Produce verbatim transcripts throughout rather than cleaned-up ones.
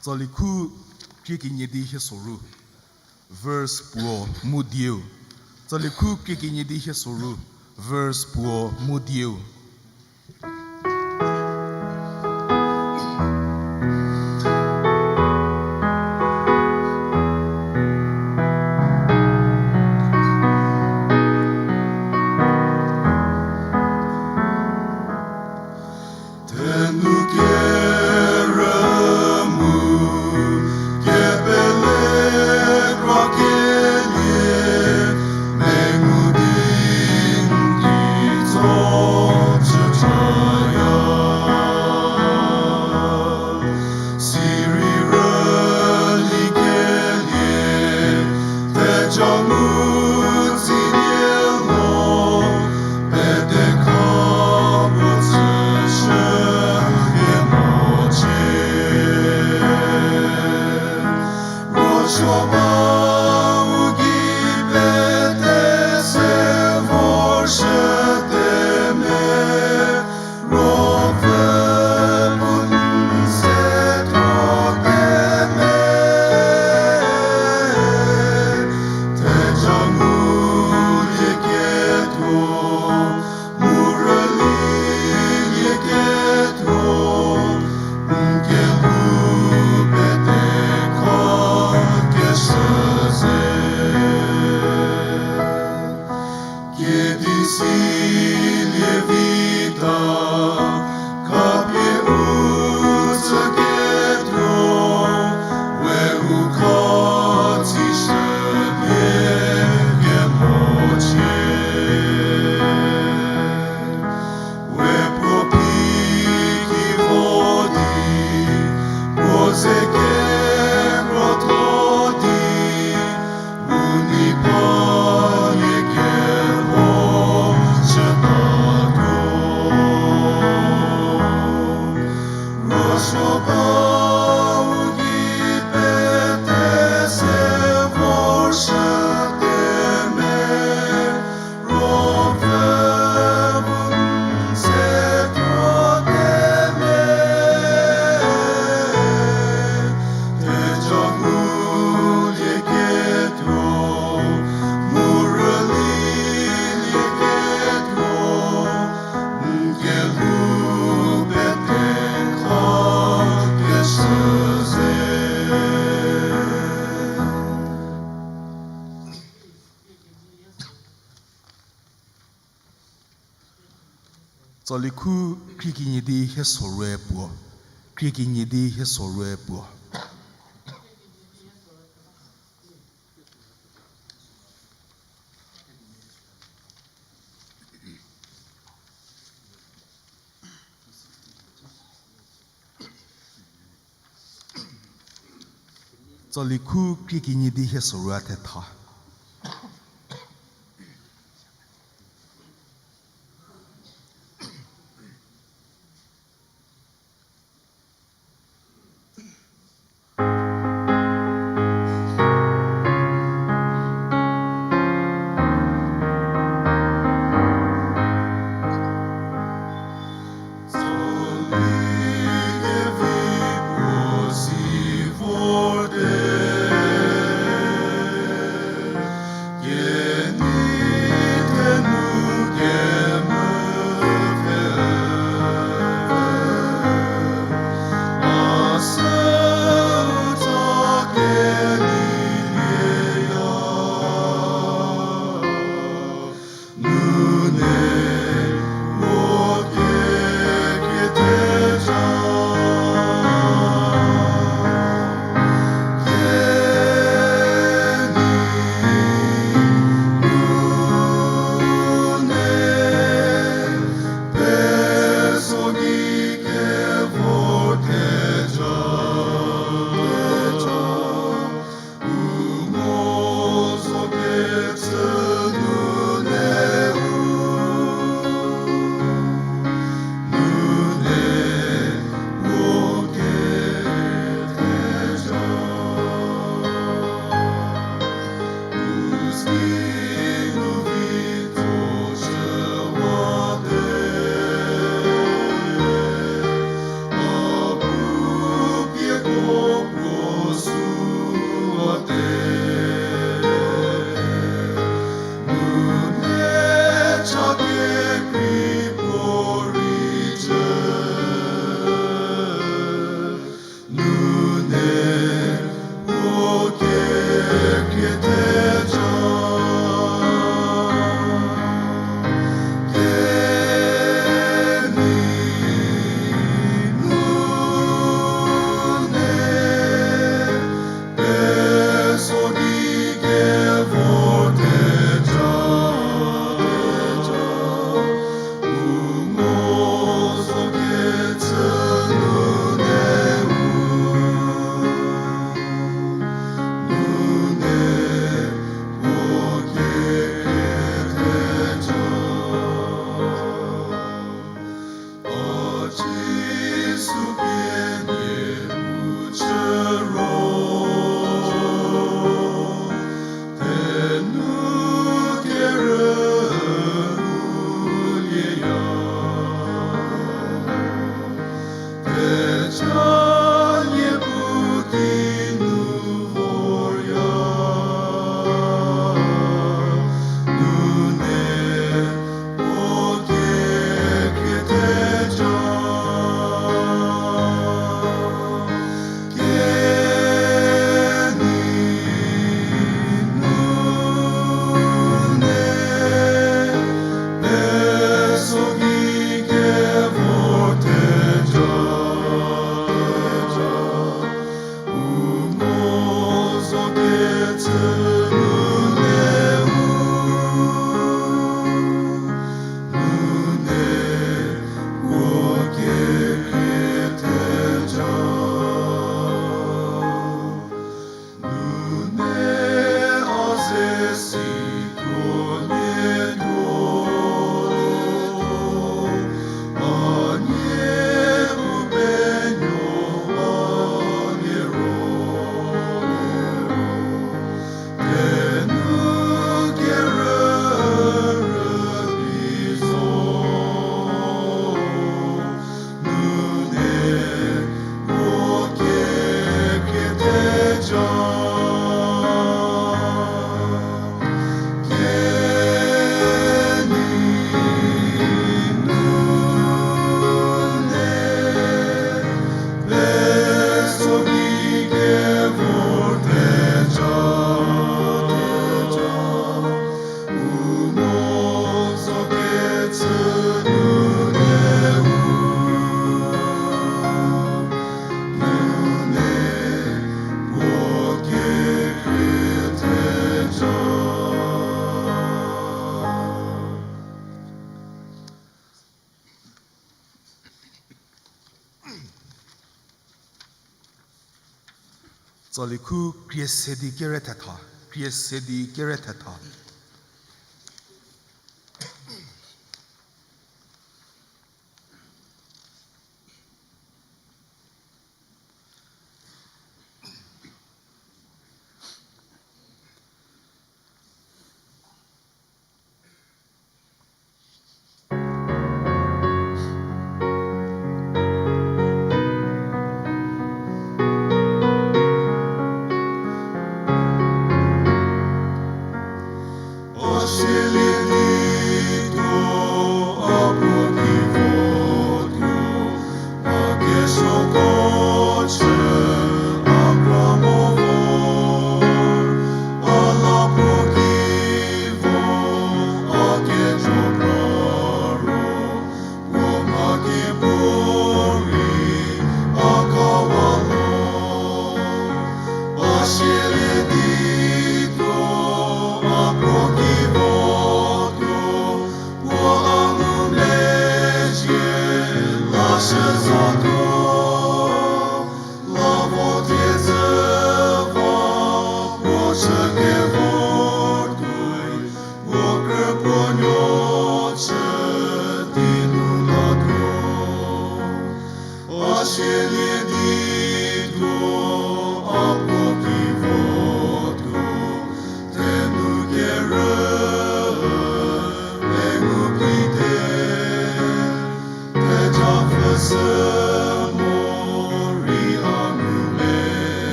Tsali khu krie kenie di hie soru, verse puo mu dieu. Tsali khu krie kenie di hie soru, verse puo mu dieu. Thenu kerü mu kepele kra kelie, mengu di n ki tso chüchaya. Sirei rüli kelie, theja mu tsilie lo, pete kha bu tsüshü kemo chie. Ruosuo ba u gei pete se vorshüte me, Ruopfü bu n se tuote me, theja ngulie ketuo, mu rülilie ketuo, n kelhou pete khakeshü ze. Kedi silie vita, khapie u tsü ketuo, we u kha tsishülie kemo chie. We puo phi ki vo di, puo ze kekro tho di, u nei palie kemo chütatuo. Ruosuo ba u gei pete se vorshüte me, Ruopfü bu n se tuote me, theja ngulie ketuo, mu rülilie ketuo, n kelhou pete khakeshü ze. Tsali khu krie kenie di hie sorue puo. Krie kenie di hie sorue puo. Tsali khu krie kenie di hie sorua thetha. Tsali khu krie se di kere thetha, krie se di kere thetha.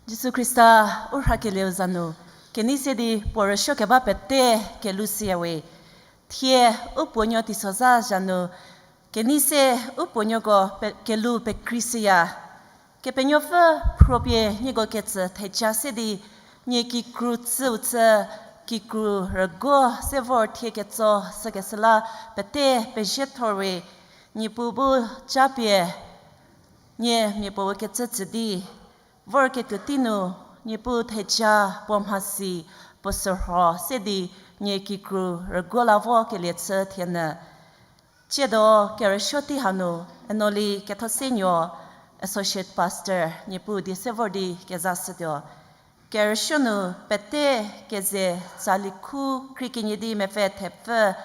Jisu Khrista u rhakelieu za nu, kenei se di puo rüsuo keba pete kelou shüyawe. Thie u puonuo teisozha za nu, kenei se u puonuoko pe-, kelou pekrei shüya. Kepenuopfü phropie nieko ketsü theja se di, nie kikru tsüu chü, kikru rüguo se vor thie ketso sükeshü la pete pezie thorwe, Niepuu bu japie, nie miapuoe kecü tsü di, vorketuo tei nu, Niepuu theja puo mhasi, puo sürho se di, nie kikru rüguo la vo kelie chü thienyü. Tsiedo kerüsuo tei hanu, Enoli Kethosenuo, Associate Pastor, Niepuu die se vor di kezashütuo. Kerüsuo nu pete keze tsali khu krie kenie di mepfü thepfü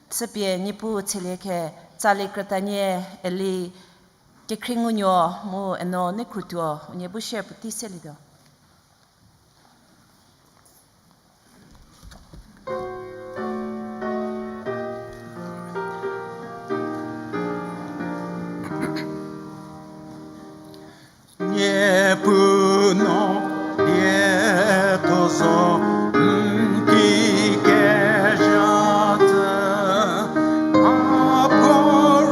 chüpie Niepuu tshelie khe, tsali krütanie Eli Kekhriengunuo mu Eno Nekhrutuo, unie bu share puotei selietuo. Puo no dietho zo, n ki kezha tsü, a ko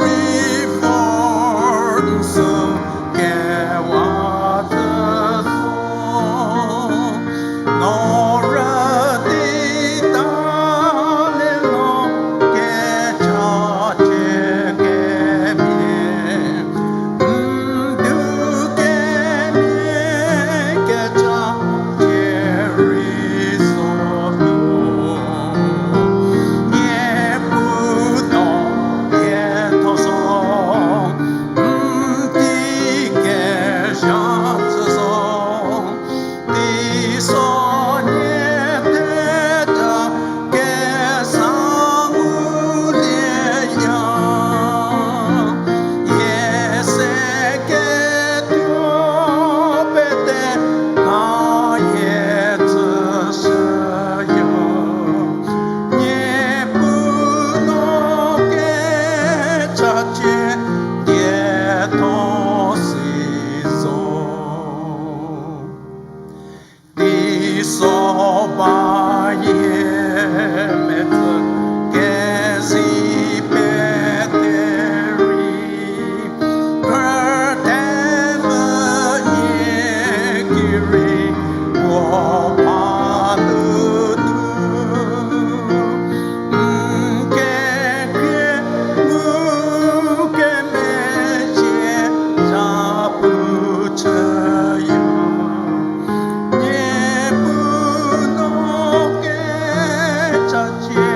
rei vor n sü kewa tsü zo. No rü di ta le no kecha chie kemhie, n du kemhie kecha chie rei so tuo. Niepuu no dietho zo, n ki kezha tsü zo. Teiso nie theja kesa ngulieya, hie se ketuo pete a hie tsüshüya. Niepuu no kecha chie dietho si zo. Teiso ba hie metsü kezi pete rei, pete meyie ki rei puo ba nunu, n kekhrie mu kemezhie zhapu chüya. Niepuu no kecha chie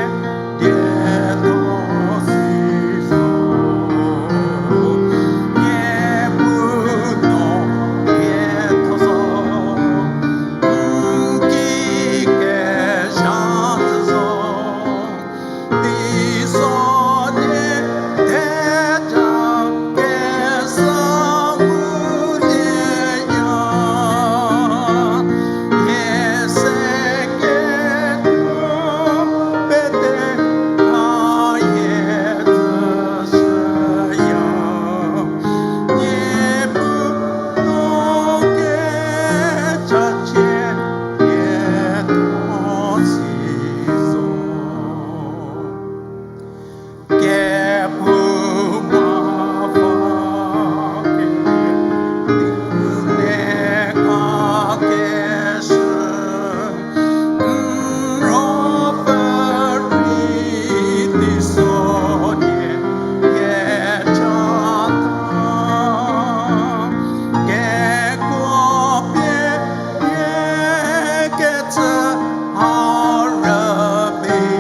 dietho si zo. Niepuu no dietho zo, n ki kezha tsü zo. Teiso nie theja kesa ngulieya, hie se ketuo pete a hie tsüshüya. Niepuu no kecha chie dietho si zo. Kephouma va kenie, n ne kakeshü, n ruopfü rei teiso nie kecha ta. Kekuo pie nie kecü ha rübei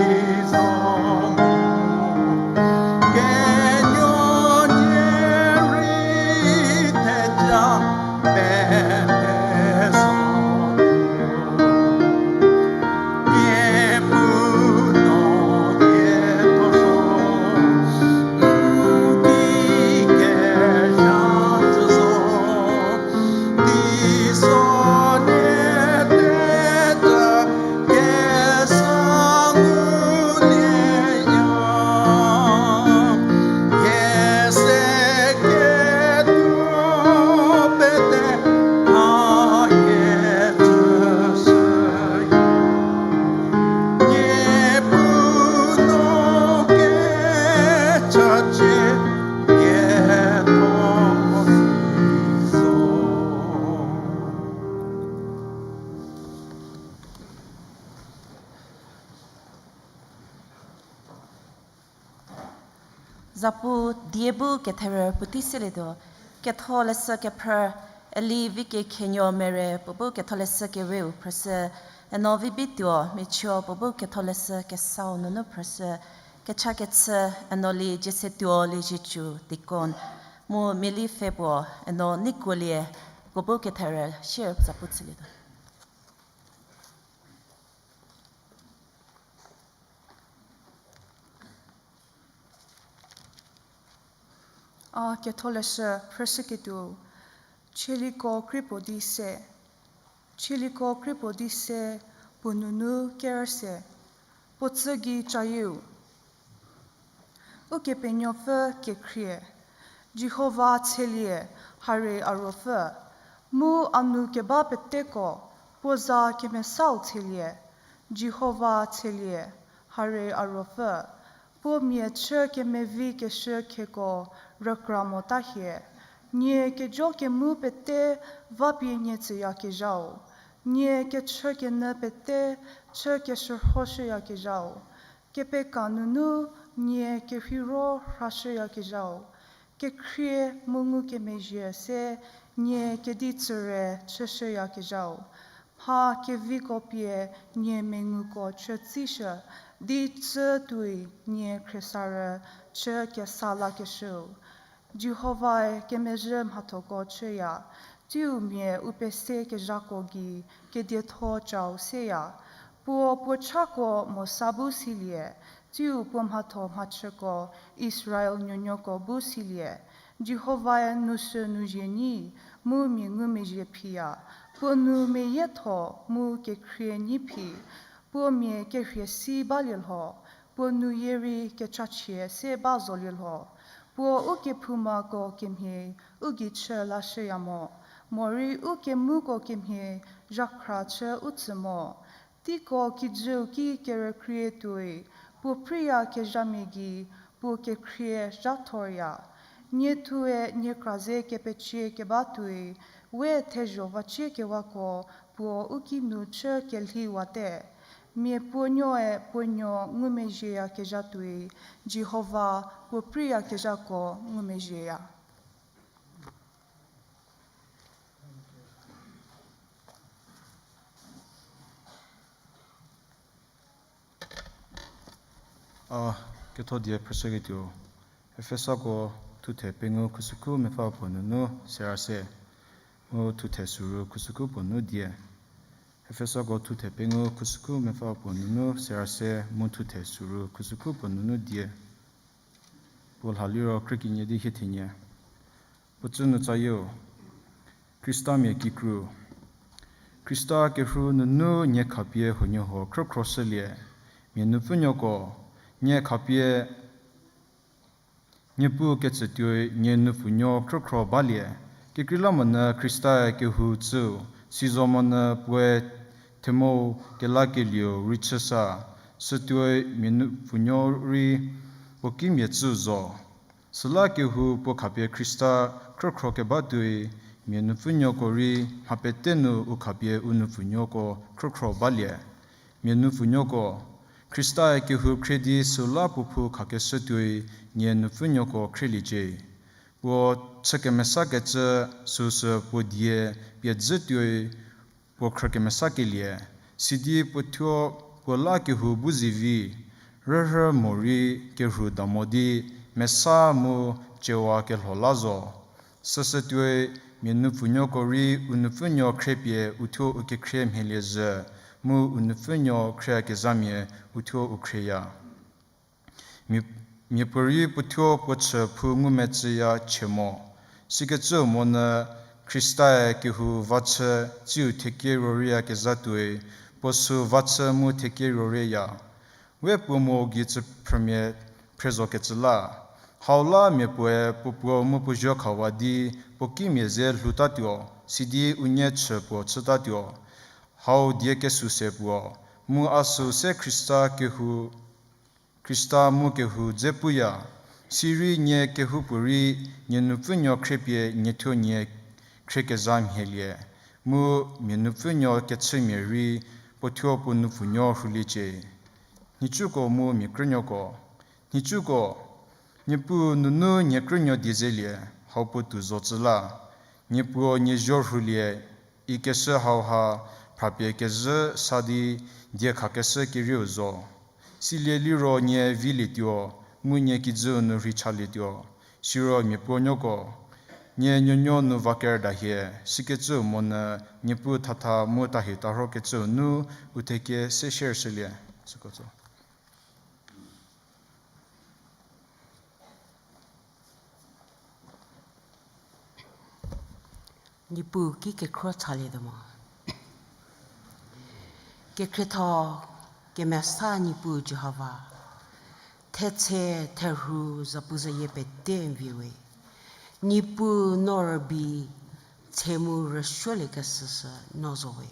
zo mo, kenuo nie rei theja pete zo. Niepuu no dietho zo, n ki kezha tsü zo. Teiso nie theja kesa ngulieya, hie se ketuo pete a hie tsüshüya. Niepuu no kecha chie dietho si zo. Zapu die bu ketherü puotei selietuo, Ketholeshü kephrü, Eli Vikekhenuo Mere puo bu Ketholeshü keweu phrüshü, Eno Vibituo Michio puo bu Ketholeshü kesau nunu phrüshü, kechakechü Enoli Jiesetuo Liezietsu deacon, mu Meli Pfhe puo Eno Neikuolie puo bu ketherü share zapu chülietuo. A Ketholeshü phrüshüketuo, Chieliko Kri Puo Di Se. Chieliko Kri Puo Di Se, puo nunu kerü se, puo tsü gei cayieu. Ukepenuopfü kekhrie, Jihova tshelie, harie a ruopfü, Mu a nu keba peteko, puo za kemesau tshelie, Jihova tshelie, hare a ruopfü, puo mia chü kemevi keshü kheko rükra mota hie. Nie kejo kemu pete vapie nie tsüyakezhau, nie kechü kenyü pete chü keshürhoshüyakezhau, kepeka nunu nie kerheiro rhashüyakezhau, kekhrie mu ngukemezhie se nie kedi tsüre chüshüyakezhau, mha keviko pie nie menguko chütsishü, di tsü tuoi nie khriesarü chü kesa lakeshüu. Jihovae kemezhü mhathoko chüya, tsiu mia u pese kezhako gei kedietho chau seya. Puo puo chako Mosa bu silie, tsiu puo mhatho mhachüko Israel nuonuoko bu silie. Jihovae nushü nuzhie nyi, mu mia ngumezhie phiya. Puo nu meyietho mu kekhrie nyi phi, puo mia kerhie si balie lho, puo nu yie rei kechachie se ba zolie lho. Puo u kephoumako kemhie u gei chü lashüya mo, morei u kemuko kemhie zhakhra chü u tsü mo. Teiko kijüu ki kerükrie tuoi, puo preiyakezhamia gei puo kekhrie zhathorya. Nie thuoe nie kra ze kepecie keba tuoi, we thezho vacie kewako puo u ki nu chü kelhiwate. Mia puo nuoe puo nuo ngumezhieyakezha tuoi, Jihova puo preiyakezhako ngumezhieya. A, ketho die phrüshüketuo, Efesako thuthe pengou khusükhu mepfü puo nunu sera se, mu thuthe süru khusükhu puo nu die. Efesako thuthe pengou khusükhu mepfü puo nunu sera se, mu thuthe süru khusükhu puo nunu die. Puo lha liro krükinie di hie thenie. Puo cü nu tsayieu, Khristamia kikru. Khrista kehou nunu nie khapie huoniehuo khrükhroshülie, mia nupfünuoko, nie khapie Niepuu ketsütuoi nie nupfünuo khrükhro balie. Kekreilamonyü Khristae kehou tsüu, sizomonyü puoe themou kelakelieu rei chüsa, sütuoi mia nupfünuo rei puo kimia tsüu zo. Süla kehou puo khapie Khrista khrükhro kebatuoi, mia nupfünuoko rei mha pete nu u khapie u nupfünuoko khrükhro balie. Mia nupfünuoko, Khristae kehou khrie di süla puo phou khakeshütuoi nie nupfünuoko khrieliecie. Puo chü kemesakecü süsü puo die pie dzütuoi puo khrü kemesakelie, sidi puo thuo puo la kehou bu zivi, rürhü morei kerhu damo di mesa mu ciewa kelho la zo. Süsütuoi mia nupfünuoko rei u nupfünuo khriepie uthuo u kekhrie mhielie zhü, mu u nupfünuo khrieyakezhamia uthuo u khrieya. Mia, miapuorei puothuo puo chü phou ngumetsüya chie mo. Sikecüu monyü Khristae kehou vachü tsiu thekie rorieyakezha tuoi, puo süu vachü mu thekie rorieya. We puo mo gei tsüphrümia phre zokecü la. Hau la mia puoe puo puo mu puo zuo khawa di puo kimia ze lhoutatuo, sidi unie chü puo chütatuo. Hau die kesuse puo, mu a süu se Khrista kehou Khrista mu kehou dze puya, sirei nie kehoupuorei nie nupfünuo khriepie nie thuo nie khriekezha mhielie, mu mia nupfünuo kechümia rei puothuo puo nupfünuo rhuliecie. Nhicuko mu mia krünuoko, nhicuko, Niepuu nunu nie krünuo die zelie, hau puo tuo zocü la. Niepuo nie zuo rhulie, ikeshü hauha phrapie kezhü sa di die khakeshü kerieu zo. Silie liro nie vilietuo, mu nie kijüu nu rhei chalietuo. Siro miapuonuoko, nie nuonuo nu va kerda hie, sikecüu monyü Niepuu thatha mu tahi tarhokecüu nu u thekie se share shülie. Süko tso. Niepuu ki kekhro chalietuo mo. Kekhrietho kemesa Niepuu Jihova, thetse therhu zapuzayie pete n vie we. Niepuu no rübei tse mu rüsuoliekeshü sü no zo we.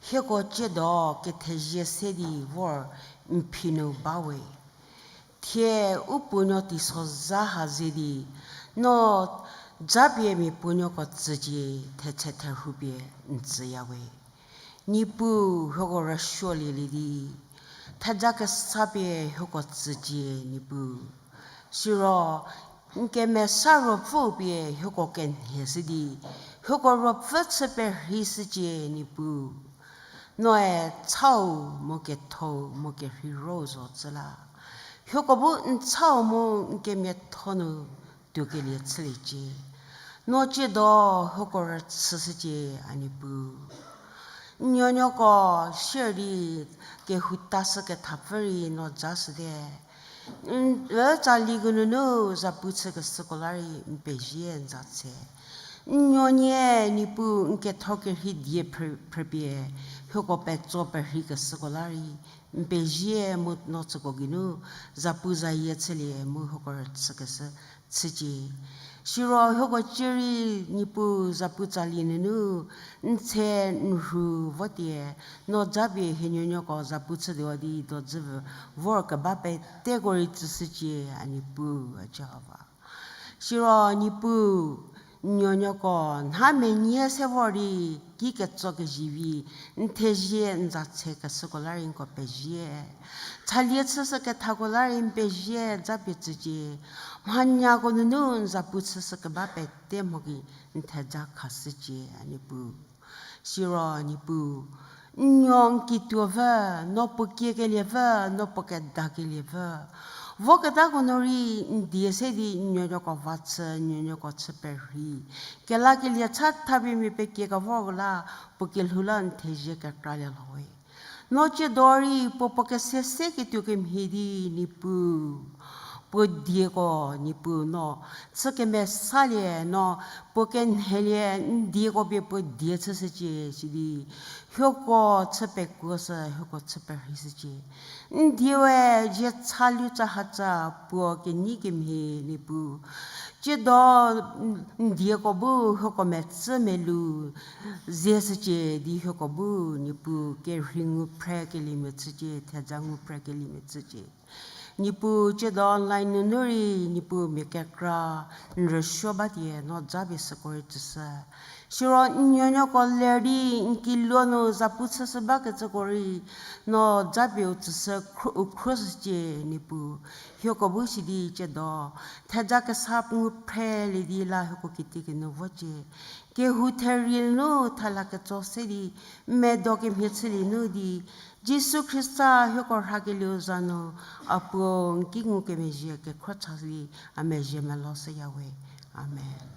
Hieko tsiedo kethezie se di vor n phi nu ba we. Thie u puonuo teisozha ha ze di, no japie mia puonuoko tsücie, thetse therhu pie n tsüya we. Niepuu, hieko rüsuolielie di, theja kesa pie hieko tsücie, Niepuu. Siro n kemesa ruopfü pie hieko kenhie shü di, hieko ruopfü chü perhei shücie, Niepuu. Noe chau mu kethou mu kerheiro zo tsü la, hieko bu n chau mu n kemiatho nu tuokelie chüliecie. No tsiedo hieko rüchüshücie, a Niepuu. N nuonuoko sier di kehou tashü kethapfü rei no jashüte. N, e, tsali kenunu zapu chükeshüko la rei n pezie n za tse. N nuonie Niepuu n ketho kerhei die phrü-, phrüpie hieko petso perheikeshüko la rei n pezie mu no tsüko geinu zapu zayie chülie mu hieko rüchükeshü chücie. Siro hieko cierei Niepuu zapu tsali nunu n tse n rhu votie, no japie hie nuonuoko zapu chütuo di dojü vorkeba peteko rei tsüshücie, a Niepuu, a Jihova. Siro Niepuu, n nuonuoko nha menie se vor di ki ketso kezivi, n thezie n za tsekeshüko la rei nko pezie. Chalie chüshü kethako la rei n pezie japie tsücie. Mhanyako nunu n zapu chüshü keba pete mho ki n theja khashücie, a Niepuu. Siro Niepuu, n nuo n kituo vü, no puo kiekelie vü, no puo kedakelievü. Voketako nu rei n die se di n nuonuoko va chü, n nuonuoko chü perhei. Kelakelie cha thapie mia pekie kevorko la, puo kelhou la n thezie kekralie lho we. No tsiedo rei puo puo kese se ketuo kemhie di Niepuu, puo dieko Niepuu no chü kemesalie no puo kenhelie n dieko pie puo die chüshücie sidi, hieko chü pekuo sü hieko chü perheishücie. N die we zie cha lu tsa hatsa puo kenyi kemhie Niepuu. Tsiedo n dieko bu hieko metsü melu ze shücie di hieko bu Niepuu kerhei ngu phre kelie mechücie, theja ngu phre kelie mechücie. Niepuu tsiedo online nunu rei Niepuu mia kekra n rüsuo batie no japie süko rei tsüshü. Siro n nuonuoko ler di n kiluo nu zapu chüshü bakecüko rei no japie u tsüshü khro-, u khroshücie Niepuu. Hieko bu sidi tsiedo theja kesa ngu phrelie di la hieko kitiekinu vocie. Kehou therie nu thala ketso se di, medo kemhie chülie nu di, Jisu Khrista hieko rhakelieu za nu, a puo n ki ngukemezhie kekhro cha di, a mezhie melo shüya we. Amen.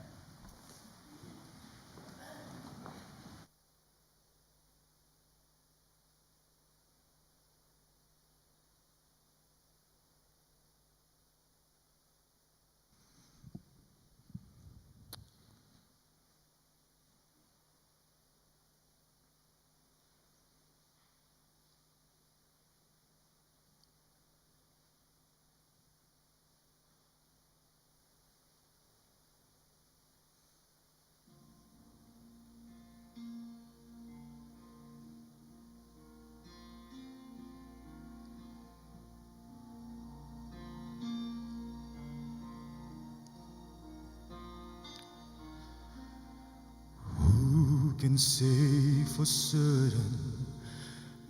Who can say for certain?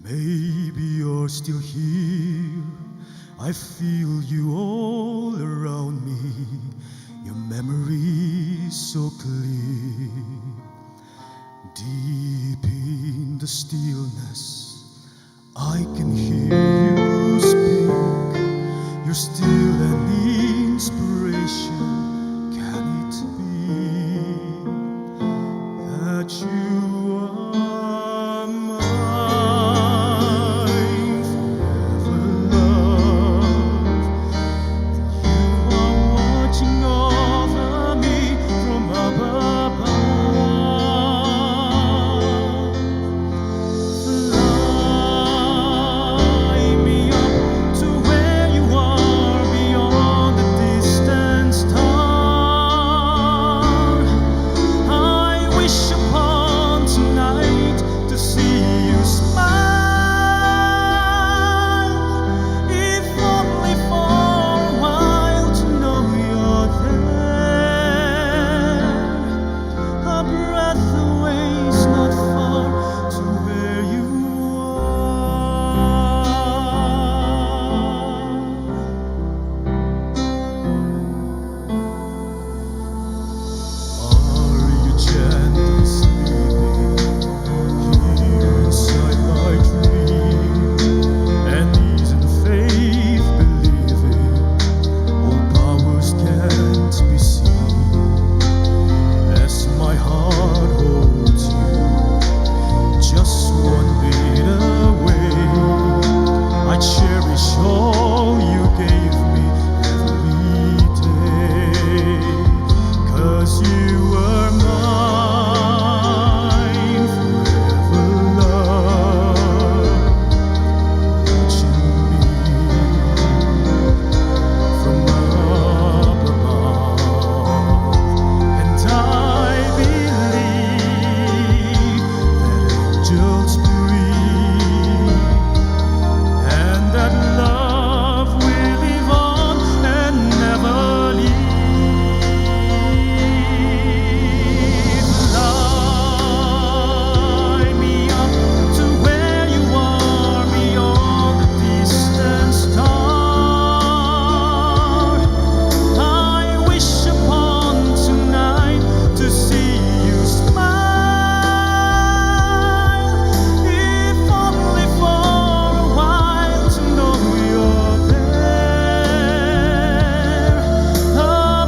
Maybe you're still here. I feel you all around me. Your memory is so clear. Deep in the stillness, I can hear you speak. You're still an inspiration. Can it be that you are mine forever, love? You are watching over me from above. Fly me up to where you are, You were mine forever, love, touching me from up above. And I believe that angels breathe, and that love will live on and never leave. Fly me up to where you are beyond the distant star. I wish upon tonight to see you smile, if only for a while, to know you're there. A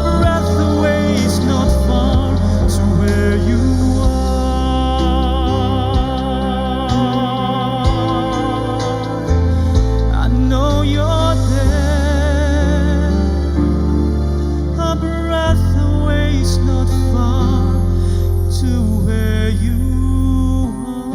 breath away is not far to where you are. I know you're there. A breath away is not far to where you are.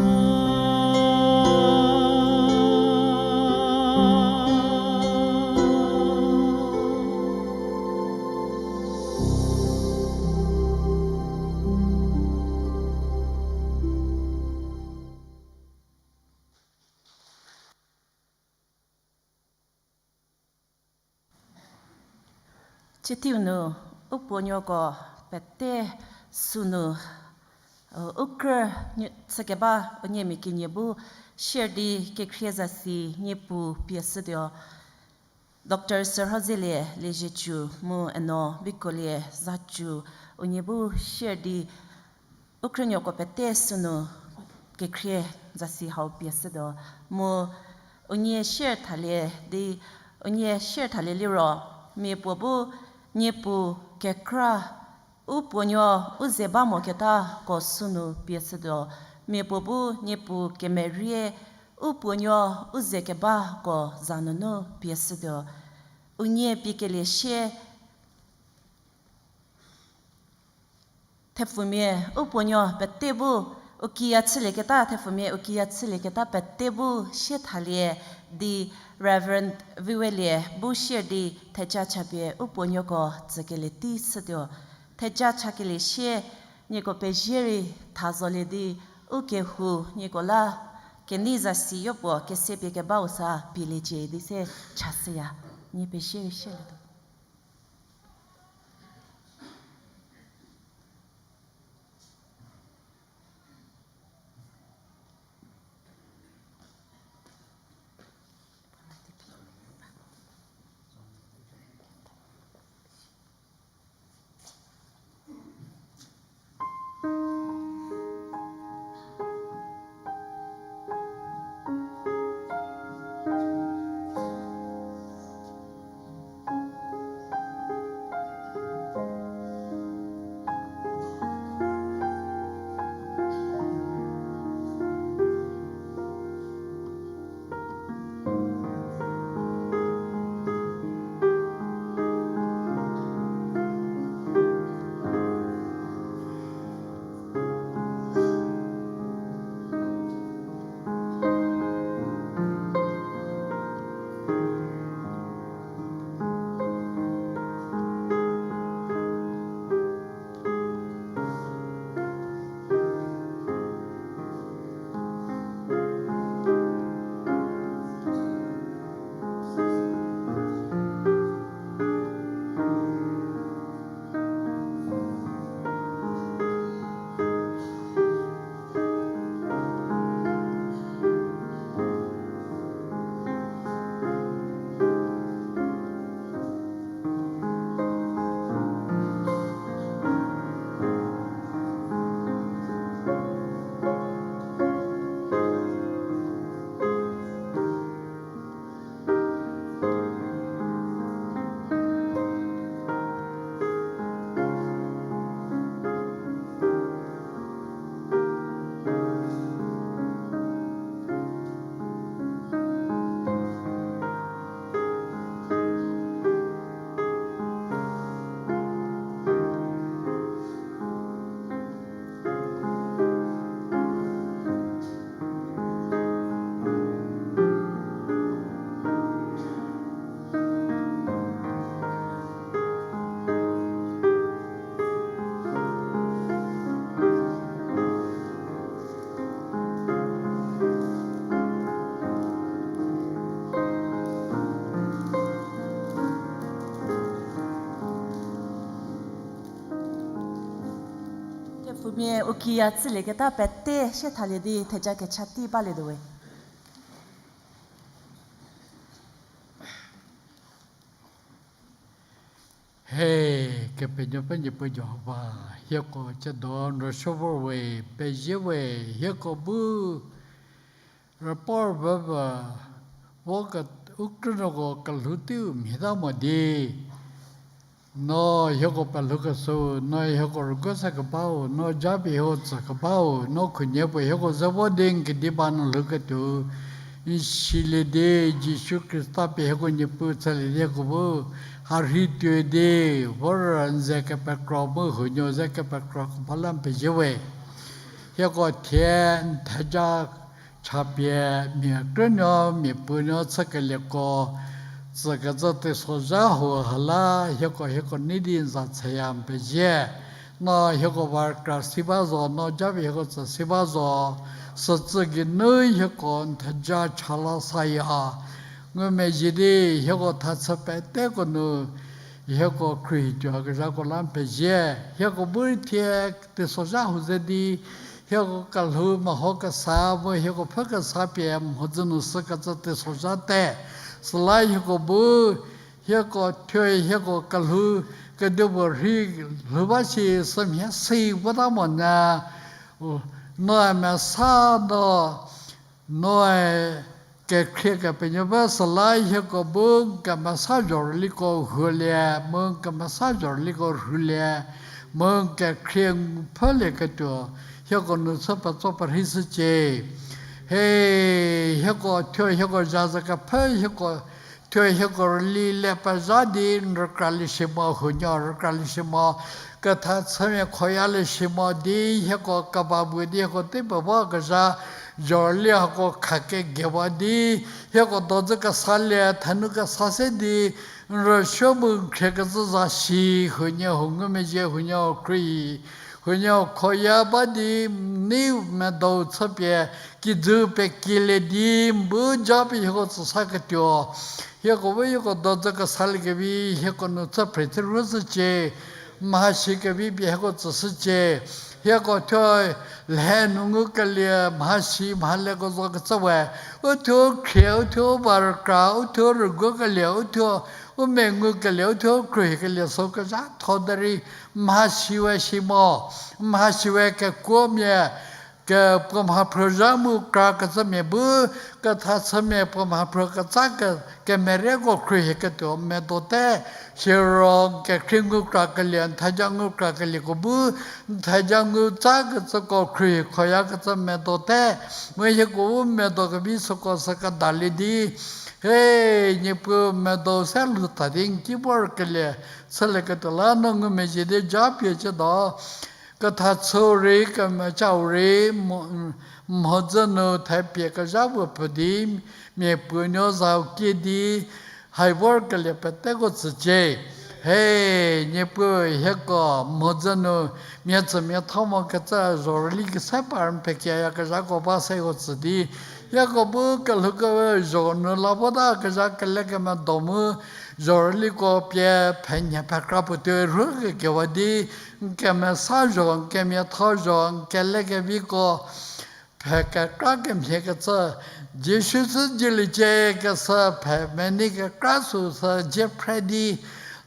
Chüteiu nu, u puonuoko pete sünu, u krü chükeba unie mia kenie bu share di kekhrie zasi niepu pie shütuo. Doctor Sürhozelie Liezietsu mu eno Vikolie Zatsu unie bu share di u krünuoko pete sünu kekhrie zasi hau pie shütuo. Mu unie share thalie di, unie share thalie liro, mia puo bu niepu kekra u puonuo u ze ba moketako sünu pie shütuo. Mia puo bu niepu kemerie u puonuo u ze kebako za nunu pie shütuo. Unie pie kelie sie thepfumia u puonuo pete bu u kiya chülieketa, thepfumia u kiya chülieketa pete bu sie thalie di Reverend Viwelie bu share di theja chapie u puonuoko tsükelie tei shütuo. Theja chakelie sie nieko pezie rei tha zolie di u kehou nieko la kenei zasi yopuo kese pie kebau sa pieliecie di se chashüya. Nie pezie rei shielietuo. Pumia u kiya chülieketa pete sie thalie di theja kecha tei balietuo we. He, Kepenuopfü Niepuu Jihova, hieko tsiedo n rüsuo vor we, pezie we, hieko bu rüpor vüvü, vo ke, u krünuoko kelhou teiu mhie ta mo di. No hieko pelhoukeshüu, no hieko rüguo sekebau, no japie hieko tsükebau, no khunhie puo hieko ze vo di n kediba nu lhouketuou, n silie di Jisu Khrista pie hieko Niepuu chülie di hieko bu ha rhei tuoi di, vor n ze kepekro mu huonuo ze kepekro keba la n pezie we. Hieko thie n theja chapie mia krünuo mia puonuo chükelieko, tsükecü teisozha hau ha la hieko hieko nei di n za chüya n pezie. No hieko va rükra si ba zo, no japie hieko tsü si ba zo, sütsü geinu hieko n theja cha la saya. Ngumezhie di hieko thachü peteko nu hieko khruohi tuoyakezhako la n pezie. Hieko bu thie teisozha hau ze di hieko kelhou meho kesa mu hieko pfhü kesa pie mhodzü nu sükecü teisozha te. Süla hieko bu hieko thuo hieko kelhou kedipuo rhei lhou ba shi sümhie si vota monyü, noe mesa no, noe kekhrie Kepenuopfü süla hieko bu n kemesa zhorüliko huolie, mu n kemesa zhorüliko rhulie, mu n kekhrie n pfhülieketuo hieko nu chü petso perhei shücie. He, hieko thuo hieko zha ze kepfhü hieko thuo hieko rüli le pezha di n rükralie shi mo, huonuo rükralie shi mo, kethachümia khoyalie shi mo di hieko keba bu di hieko tei pevo kezha zhorüli hako khakegewa di hieko dozü kesalie thenu kesa se di n rüsuo mu n khriekecü za shi, huonuo huo ngumezhie, huonuo khruohi, huonuo khoya ba di n nei medou chüpie kijü pekielie di n bu japie hieko tsü saketuo. Hieko bu hieko dozü kesaliekevi hieko nu chü phre chü rhushücie. Mhasi kevi pie hieko tsüshücie. Hieko thuo lhe nu ngukelie mhasi mhaleko zo kecü we, u thuo khrie, u thuo ba rükra, u thuo rüguokelie, u thuo u mengukelie, u thuo khruohikelie sü kezhatho derei mhasi we si mo, mhasi we kekuomia, ke puo mhaphrü zha mu kra kecümia bu, kethachümia puo mhaphrü ketsa ke, kemerieko khruohiketuo medo te. Siro n kekhrie ngu krakelie, n theja ngu krakelieko bu, n theja ngu tsakecüko khruohi khoyakecü medo te. Mu hieko u medo kevi süko sü kedalie di, he, Niepuu medo se lhou ta di n ki vorkelie chülieketuo la no ngumezhie di japie chütuo. Kethachüu rei, kemechau rei, mo-, mhodzü nu thepie kezha puo pfü di, mia puonuo zau kie di, hai vorkelie peteko tsücie. He, Niepuu hieko mhodzü nu mia tsümia tho mokecü zhorüli kese par n pekiayakezhako ba se hieko tsü di, hieko bu kelhou kewe zho nu la vota kezha kelekemedo mu, zhorüliko pie phenhie phekra puo tuoi rhukekewa di, n kemesa zho, n kemiatho zho, n kelekeviko phe kekra kemhiekecü, Jisu sü dieliecie keshü phe menei kekra süu sü dzie phre di,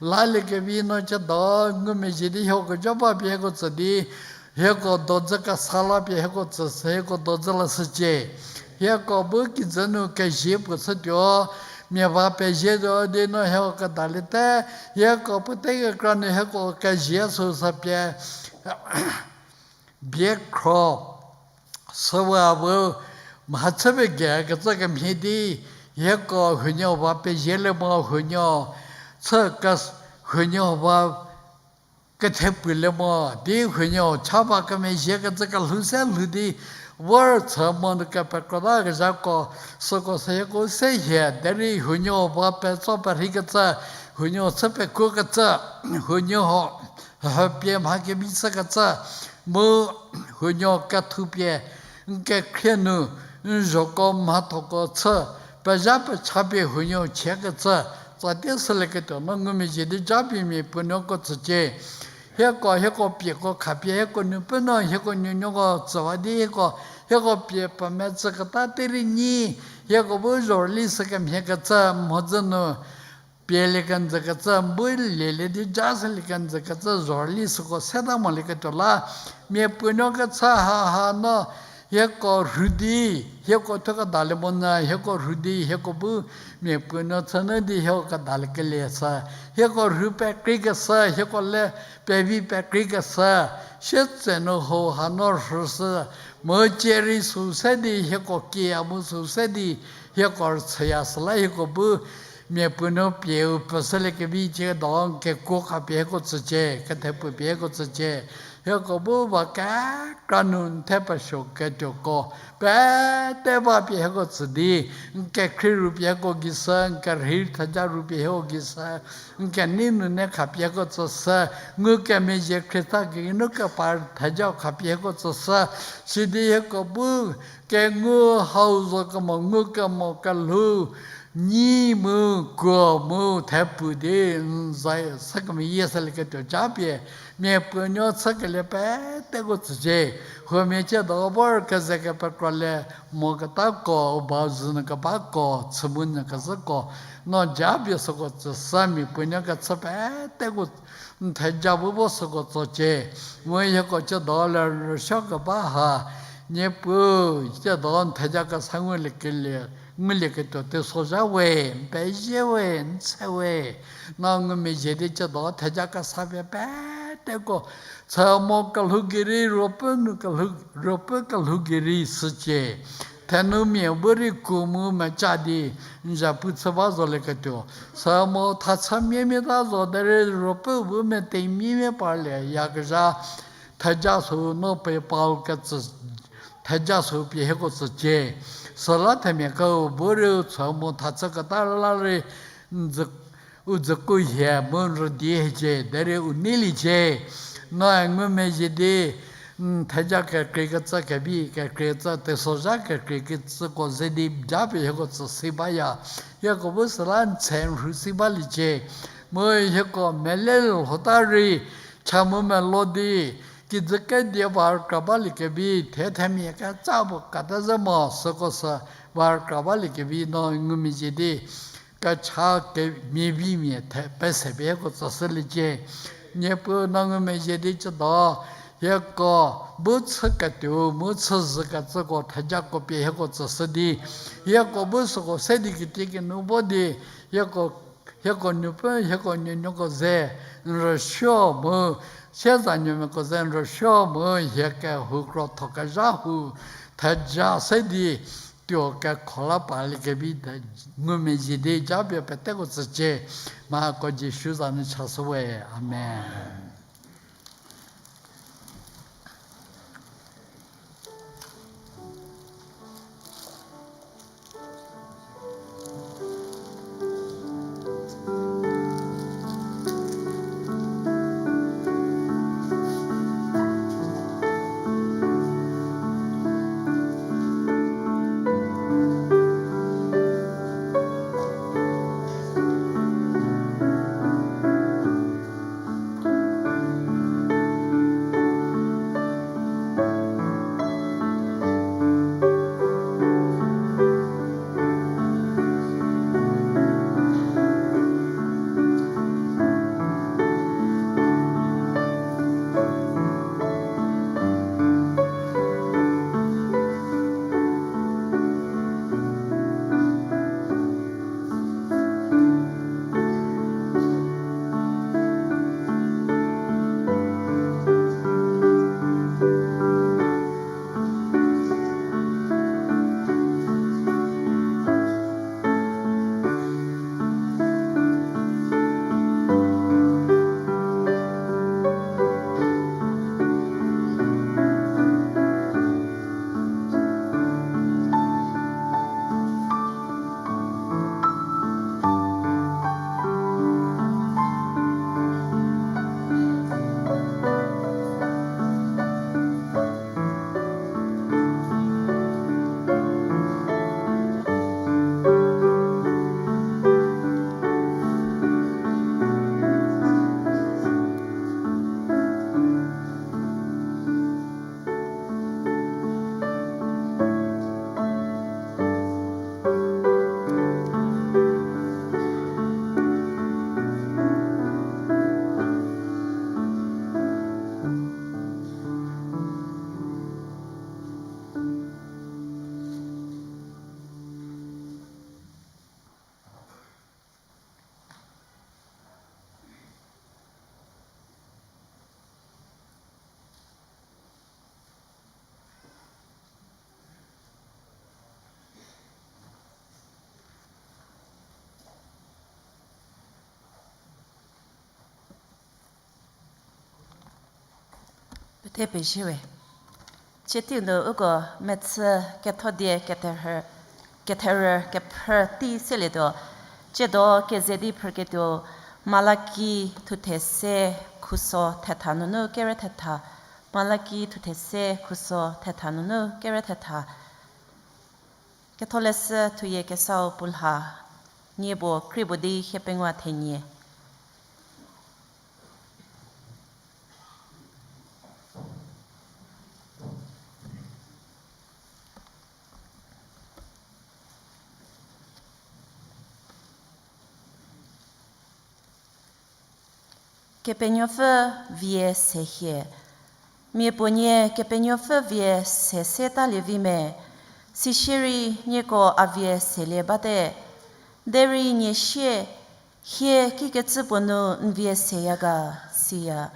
laliekevi no chütuo ngumezhie di hieko joba pie hieko tsü di, hieko dozü kesa la pie hieko tsü sü hieko dozü lashücie. Hieko bu kijü nu kezie puo shütuo, mia va pezie tuo di no hieko kedaliete, hieko pete kekra nu hieko kezie süu sü pie bie khro, süwa bu mhachüpie gekecü kemhie di, hieko huonuo va pezielie mo huonuo, chü ke, huonuo va kethepfülie mo di huonuo cha ba kemezhiekecü kelhou se lhou di, vor chü mo nu kepekrota kezhako, süko sü hieko se hie derei huonuo va petso perheikecü, huonuo chü pekuokecü, huonuo ho hüpie mha kevi chükecü, mu huonuo kethoupie n kekhrie nu n zhoko mhathoko chü, pezha pechapie huonuo chiekecü, tsatie sülieketuo no ngumezhie di japie mia puonuoko tsücie. Hieko, hieko pieko khapie, hieko nupfü no, hieko nuonuoko tsüwa di hieko, hieko pie pemetsü keta terei nyi, hieko bu zhorüli sü kemhiekecü mhodzü nu, pielie kenjü kecü, bu lielie di ja sülie kenjü kecü zhorüli süko seta molieketuo la, miapuonuo kechü haha no, hieko rhu di, hieko thuo kedalie monyü, hieko rhu di, hieko bu miapuonuo chünü di hieko kedaliekelie sü, hieko rhu pekreikeshü, hieko le pevi pekreikeshü, sietsenu hou hanu rhüshü, mu cierei sü se di hieko kiya mu sü se di hieko rüchüya süla hieko bu miapuonuo pieu pfhüshüliekevi cie do n kekuo khapie hieko tsücie, kethepuo pie hieko tsücie. Hieko bu ba kekra nu n the pesuoketuoko pete ba pie hieko tsü di, n kekhrie ru pie hieko gei sü, n kerhei theja ru pie hieko gei sü, n kenei nu ne khapie hieko tsüshü, ngukemezhie Khrista geinu kepar theja khapie hieko tsüshü, sidi hieko bu kengu hau zo kemo ngukemo kelhou nyi mu kuo mu thepu di n za sükemeyie sülieketuo japie miapuonuo chükelie peteko tsücie. Huomia ciedo vor keze kepekrolie moketako, u ba zhü nu kebako, chü mu nyü kezhüko, no japie süko tsüshü, miapuonuo kechü peteko n theja bu vo süko tsocie. Mu hieko ciedo le rüsuo keba ha, Niepuu, ciedo n theja kesa nguliekelie, ngulieketuo teisozha we, n pezie we, n tse we, no ngumezhie di ciedo theja kesa pie peteko chü mo kelhou gei rei, ruopfü nu kelhou, ruopfü kelhou gei rei shücie. Thenumia bu rei ku mu meca di n zhapu chü ba zolieketuo, sü mo thachü miemie ta zo derei ruopfü bu metemiemie parlieyakezha theja sü no pie pau ketsü, theja sü pie hieko tsücie. Süla themia kau bu rei u chü mo thachü keta la rei n dzü u dzüku hie mu n rüdi hiecie derei u neiliecie. No ngumezhie di n theja kekreikecü kevi, kekreikecü teisozha kekreikecüko ze di japie hieko tsüsi baya. Hieko bu süla n tse n rhu si baliecie. Mu hieko mele lhota rei cha mu melo di kijü kedie va rükra baliekevi, thethemia ketsa puo kata ze mo süko sü va rükra baliekevi no ngumezhie di kecha kemia vimia the pese pie hieko tsüshüliecie. Niepuu no ngumezhie di ciedo hieko bu chüketuo mu chüzhükecüko thejako pie hieko tsüshü di, hieko bu süko se di kitiekinu vo di, hieko, hieko nupfü, hieko nuonuoko ze n rüsuo mu, siezanuomiako ze n rüsuo mu, hie kehou krotho kezha hu theja se di tuo kekho la paliekevi ngumezhie di japie peteko tsücie. Mhako Jisu za nu chashü we. Amen. Te pezie we. Tsie teiu nu uko mechü kethodie ketherü, ketherü kephrü tei selietuo. Tsiedo keze di phrüketuo, Malaki thuthe se khuso thetha nunu kere thetha. Malaki thuthe se khuso thetha nunu kere thetha. Ketholeshü thuyie kesau puo lha, nie puo krie puo di hiepengou thenie. Kepenuopfü vie se hie. Mia puo nie Kepenuopfü vie se setalie vi me, sisierei nieko a vie selie bate. Derei nie sie, hie kikecü puo nu n vie seya ga, siya.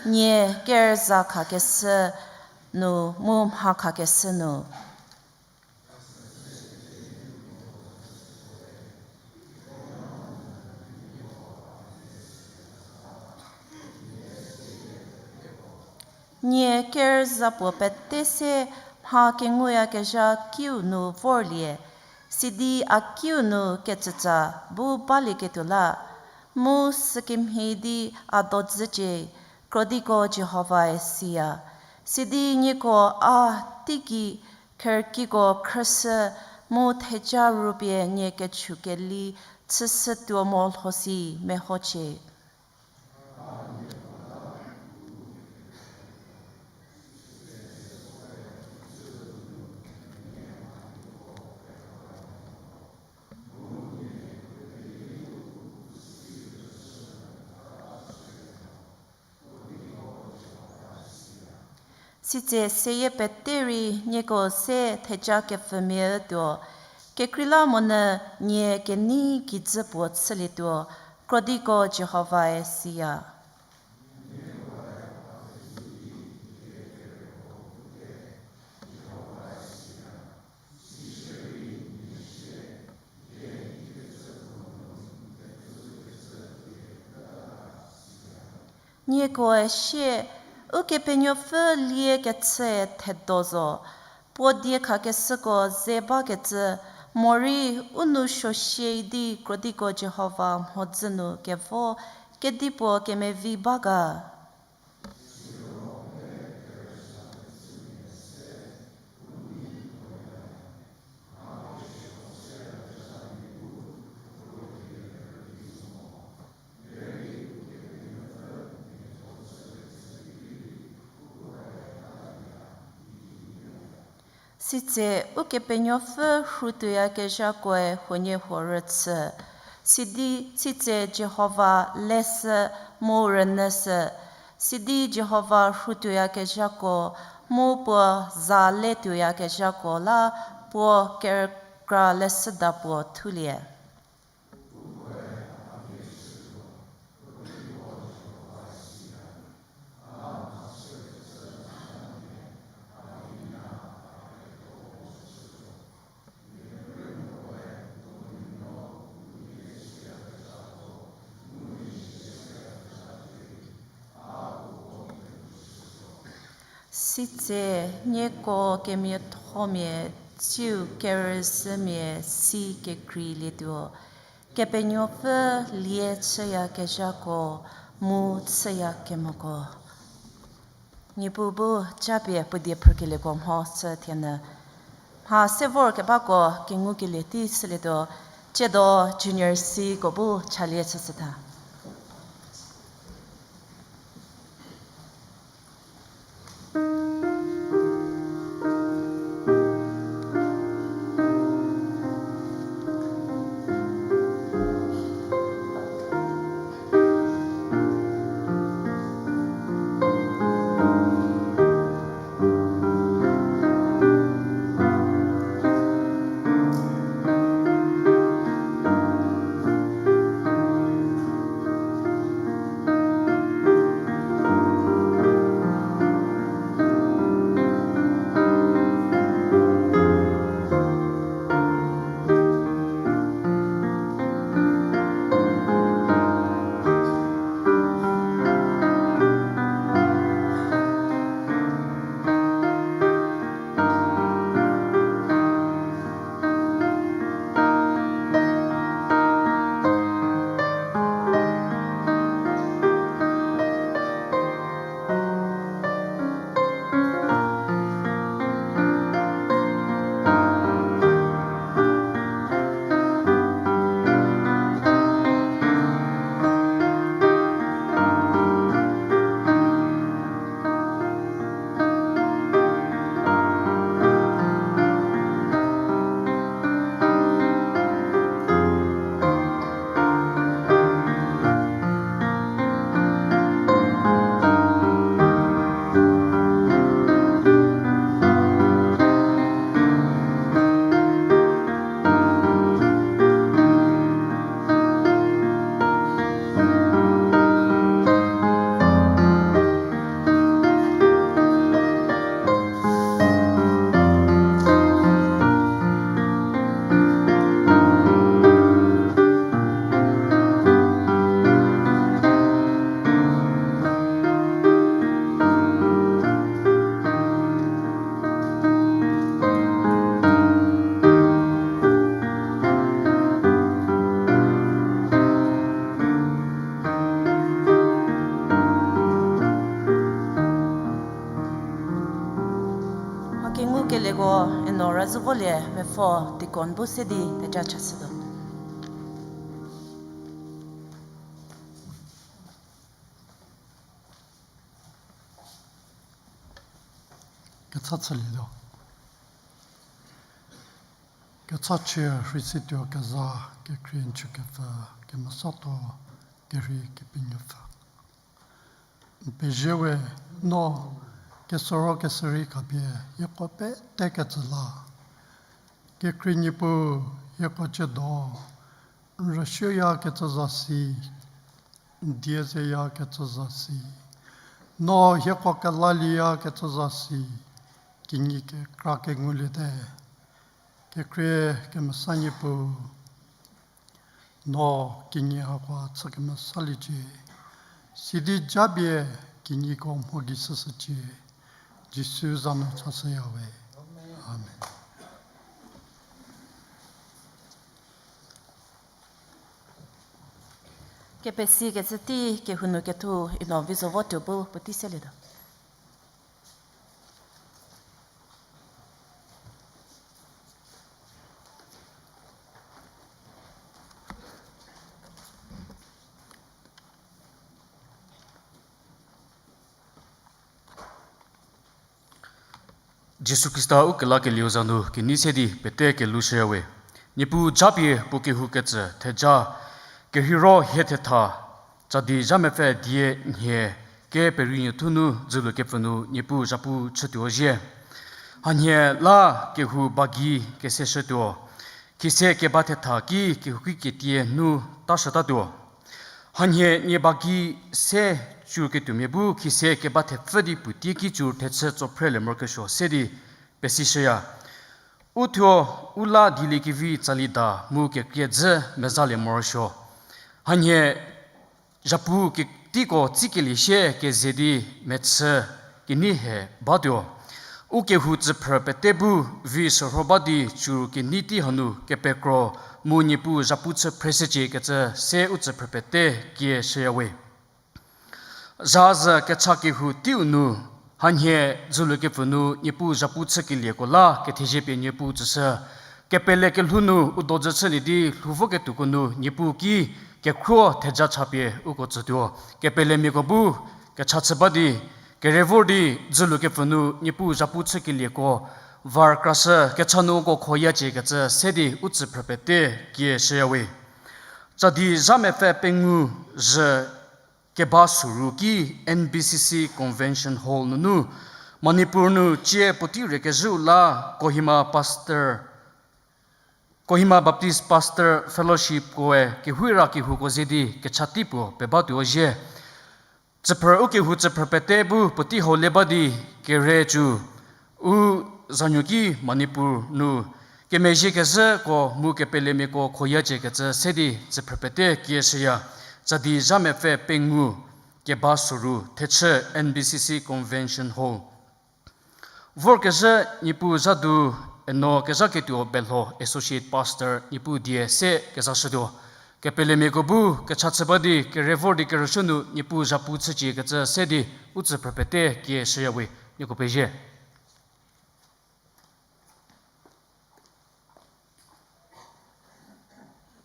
Nie kerüza khakeshü nu mu mha khakeshü nu. Nie kerüza puo pete se mha kenguyakezha kiu nu vorlie, sidi a kiu nu kecüca bu balieketuo la, mu sükemhie di a dodzücie, krodiko Jihovae siya. Sidi nieko a teigei kherkiko khrüshü mu theja rupie nie kechükeli chüshütuo mo lho si mehocie. Sitse seyie pete rei nieko se theja kepfümia tuo, kekreilamonyü nie kenei kijü puo chülietuo, krodiko Jihovae siya. Niekoe sie, Ukepenuopfü lie kechü thedo zo, puo diekhakeshüko ze bakecü, morei u nou suosie di krodiko Jihova mhodzü nu kevo kedipuo kemevi ba ga. Sitse Ukepenuopfü rhutuoyakezhakoe huoniehuo rüchü, sidi sitse Jihova leshü mu rünyüshü, sidi Jihova rhutuoyakezhako mu puo za letuoyakezhako la puo kerükra leshüda puo thulie. Sitse nieko kemiathomia tsiu kerüzhümia si kekreilietuo, Kepenuopfü lie chüyakezhako mu chüyakemoko. Niepuu bu japie puo die phrükelieko mho chü thienyü. Mha se vorkebako kengukelie tei shülietuo, tsiedo junior C ko bu chalie chüshütha. Keleko eno razhü volie mepfo deacon bu se di theja chashütuo. Kecha chülietuo. Kechachie rheisituo kezha kekhrie n chükepfü kemesatuo kerhei Kepenuopfü. N pezie we no kesoro kesürei khapie hieko pete ketsü la. Kekhrie Niepuu hieko ciedo n rüsuoyakecü zasi, n die zeyakecü zasi, no hieko kelalieyakecü zasi, kinyi kekra kenguliete. Kekhrie kemesa Niepuu, no kinyi hako chü kemesaliecie, sidi japie kinyiko mho gei shüshücie, Jisu za nu chashüya we. Amen. Kepesikecü tei kehou nu kethu ino vizo votuo bu puotei selietuo. Jisu Khrista ukelakelieu za nu kenei se di pete kelhou shüya we. Niepuu japie puo kehou ketsü theja kerheiro hie thetha, Chadi zha mepfü die nhie kepereinuothu nu dzülu kepfü nu Niepuu zhapu chütuo zhie. Hanhie la kehou ba gei keseshütuo, khise keba thetha ki kehouki ketie nu tashütatuo. Hanhie nie ba gei se cü ketuomia bu khise keba thepfü di puotie ki cü thechü tso phrelie morokesuo se di pesishüya. Uthuo u la dieliekevi tsali da mu kekrie dzü mezalie morosuo. Hanhie zhapu ke-, teiko tsikelie sie keze di mechü kenei hie batuo. U kehou tsüphrü pete bu vi shürho ba di cü kenei tei hanu kepekro mu Niepuu zhapu chü phreshücie kecü se u tsüphrü pete kie shüya we. Zha zü kecha kehou teiu nu, hanhie dzülu kepfü nu Niepuu zhapu chükelieko la kethezie pie Niepuu tsüshü. Kepele kelhou nu u dojü chülie di lhou voketuoko nu Niepuu ki kekhruo theja chapie uko tsütuo. Kepelemiako bu kecha chü ba di, kere vor di dzülu kepfü nu Niepuu zhapu chükelieko var krashü kecha nu uko khoyacie kecü se di u tsüphrü pete kie shüya we. Chadi zha mepfü pengou zhü keba soru ki N B C C Convention Hall nunu, Manipur nu cie puotei rükezhüu la Kohima Pastor, Kohima Baptist Pastor Fellowship koe kehoura kehouko ze di kecha tei puo pebatuo zhie. Tsüphrü u kehou tsüphrü pete bu puotei hau le ba di kere cü u zanuo ki Manipur nu kemezhie kezhüko mu kepelemiako khoyacie kecü se di tsüphrü pete kie shüya. Chadi zha mepfü pengou keba soru thechü N B C C Convention Hall. Vorkezhü Niepuu zhadu eno kezhaketuo Belho Associate Pastor Niepuu die se kezashütuo. Kepelemiako bu kecha chü ba di kere vor di kerüshü nu Niepuu zhapu chücie kecü se di u tsüphrü pete kie shüya we. Nieko pezie.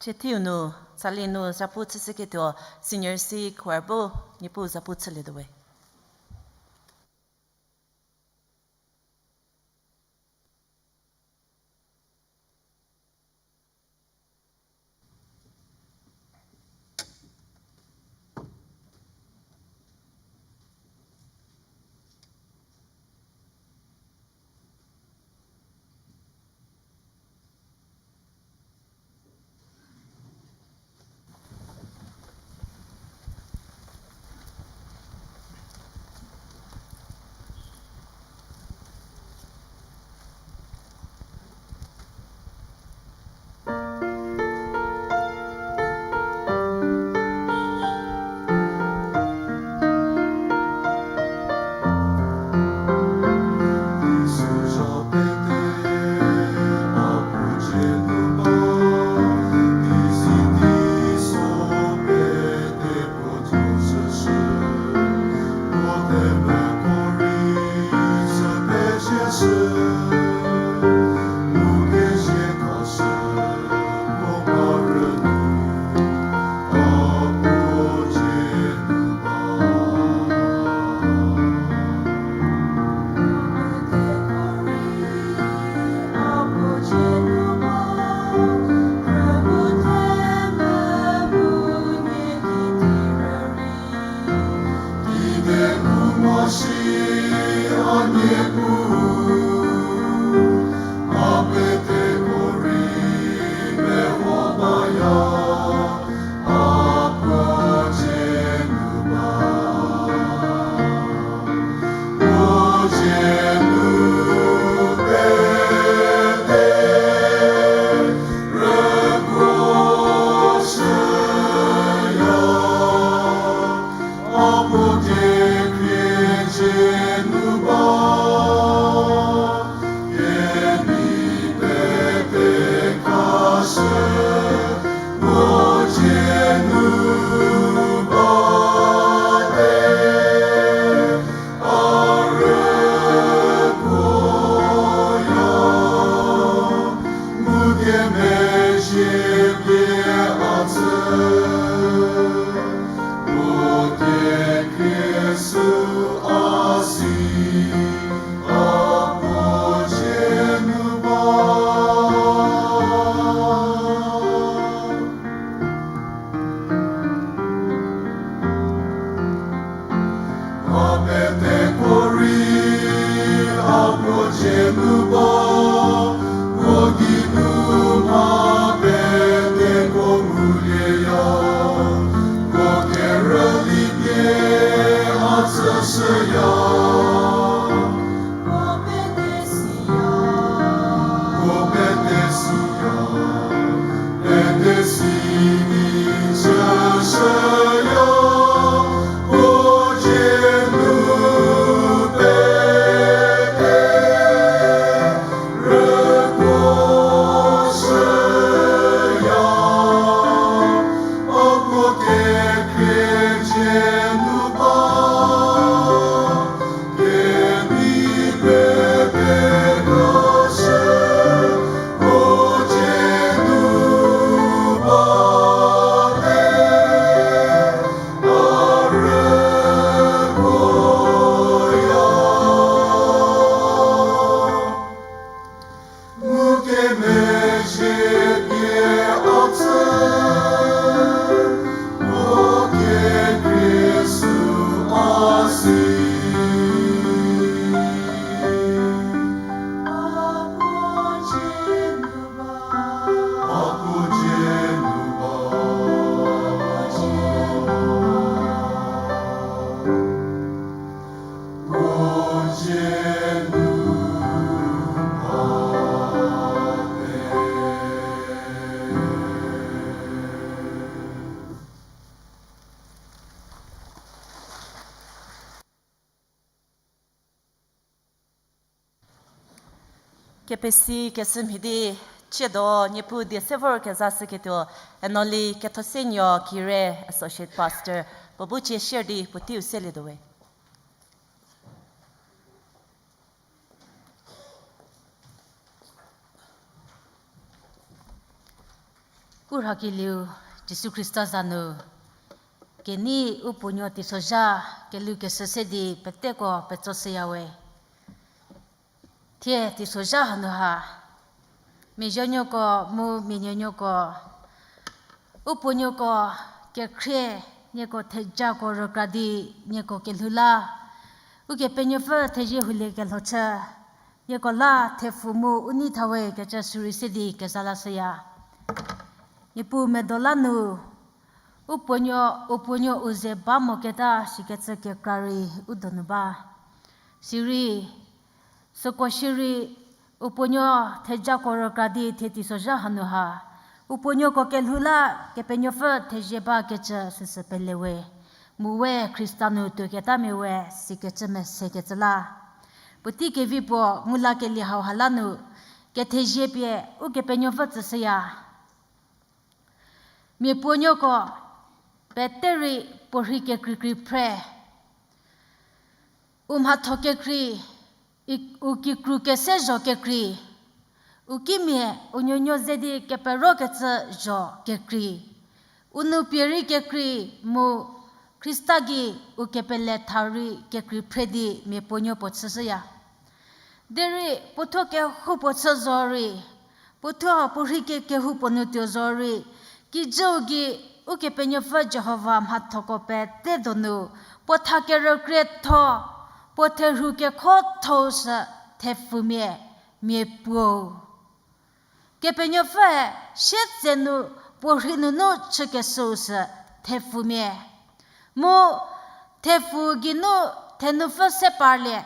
Chetheiu nu, tsali nu zhapu chüshüketuo Senior C Choir bu Niepuu zhapu chülietuo we. Si a Niepuu, a peteko rei meho baya, a puo dzie nu ba. Puo dzie nu pete rüguoshüya, a puo kekhrie dzie nu ba, kemi pete khashü, puo dzie nu bate, a rüguoya, mu kemezhie pie a tsü, puo kekhrie sü a si, a puo dzie nu ba. A peteko rei a puo dzie nu ba, puo geinu mha peteko ngulieya, puo kerüli pie a tsüshüya. Puo pete siya, puo pete siya, pete si di chüshüya, puo dzie nu pete rüguoshüya, a puo kekhrie dzie nu ba. Kepesi keshü mhie di, chiedo Niepuu die se vor kezashüketuo, Enoli Kethosenuo Kire, Associate Pastor, puo bu cie share di puoteiu selietuo we. U rhakelieu Jisu Khrista za nu, kenei u puonuo teisozha kelhou keshü se di peteko petsoshüya we. Thie teisozha hanu ha, miazuonuoko mu mianuonuoko, u puonuoko kekhrie, nieko thejako rükra di nieko kelhou la, Ukepenuopfü thezie hulie kelho chü, nieko la thepfu mu u nei tha we kecü sürei se di keza lashüya. Niepuu medo la nu, u puonuo, u puonuo u ze ba moketa shikecü kekra rei u donu ba. Sirei, süko shierei, u puonuo thejako rükra di thie teisozha hanu ha, u puonuoko kelhou la Kepenuopfü thezie bakecü süsü pele we. Mu we Khrista nu tuoketamia we sikecü mesekecü la. Puotei kevi puo ngu lakelie hauha la nu, kethezie pie Ukepenuopfü tsüshüya. Mia puonuoko pete rei puorhi kekreikrei phre. U mhatho kekrei, i-, u kikru kese zho kekrei, u kimia u nuonuo ze di keperokecü zho kekrei, u nou pie rei kekrei mu Khrista gei u kepele tha rei kekrei phre di mia puonuo puo chüshüya. Derei puothuo kehoupuo chü zorei, puothuo puorhi ke-, kehoupuo nu tuo zorei, kijüu gei Ukepenuopfü Jihova mhathoko pete donu, puo tha kerükrietho, puo therhu kekhothou sü thepfumia mia puou. Kepenuopfüe sietsenu puo rhi nunu chükeshüu sü thepfumia. Mu thepfu geinu thenupfü se parlie.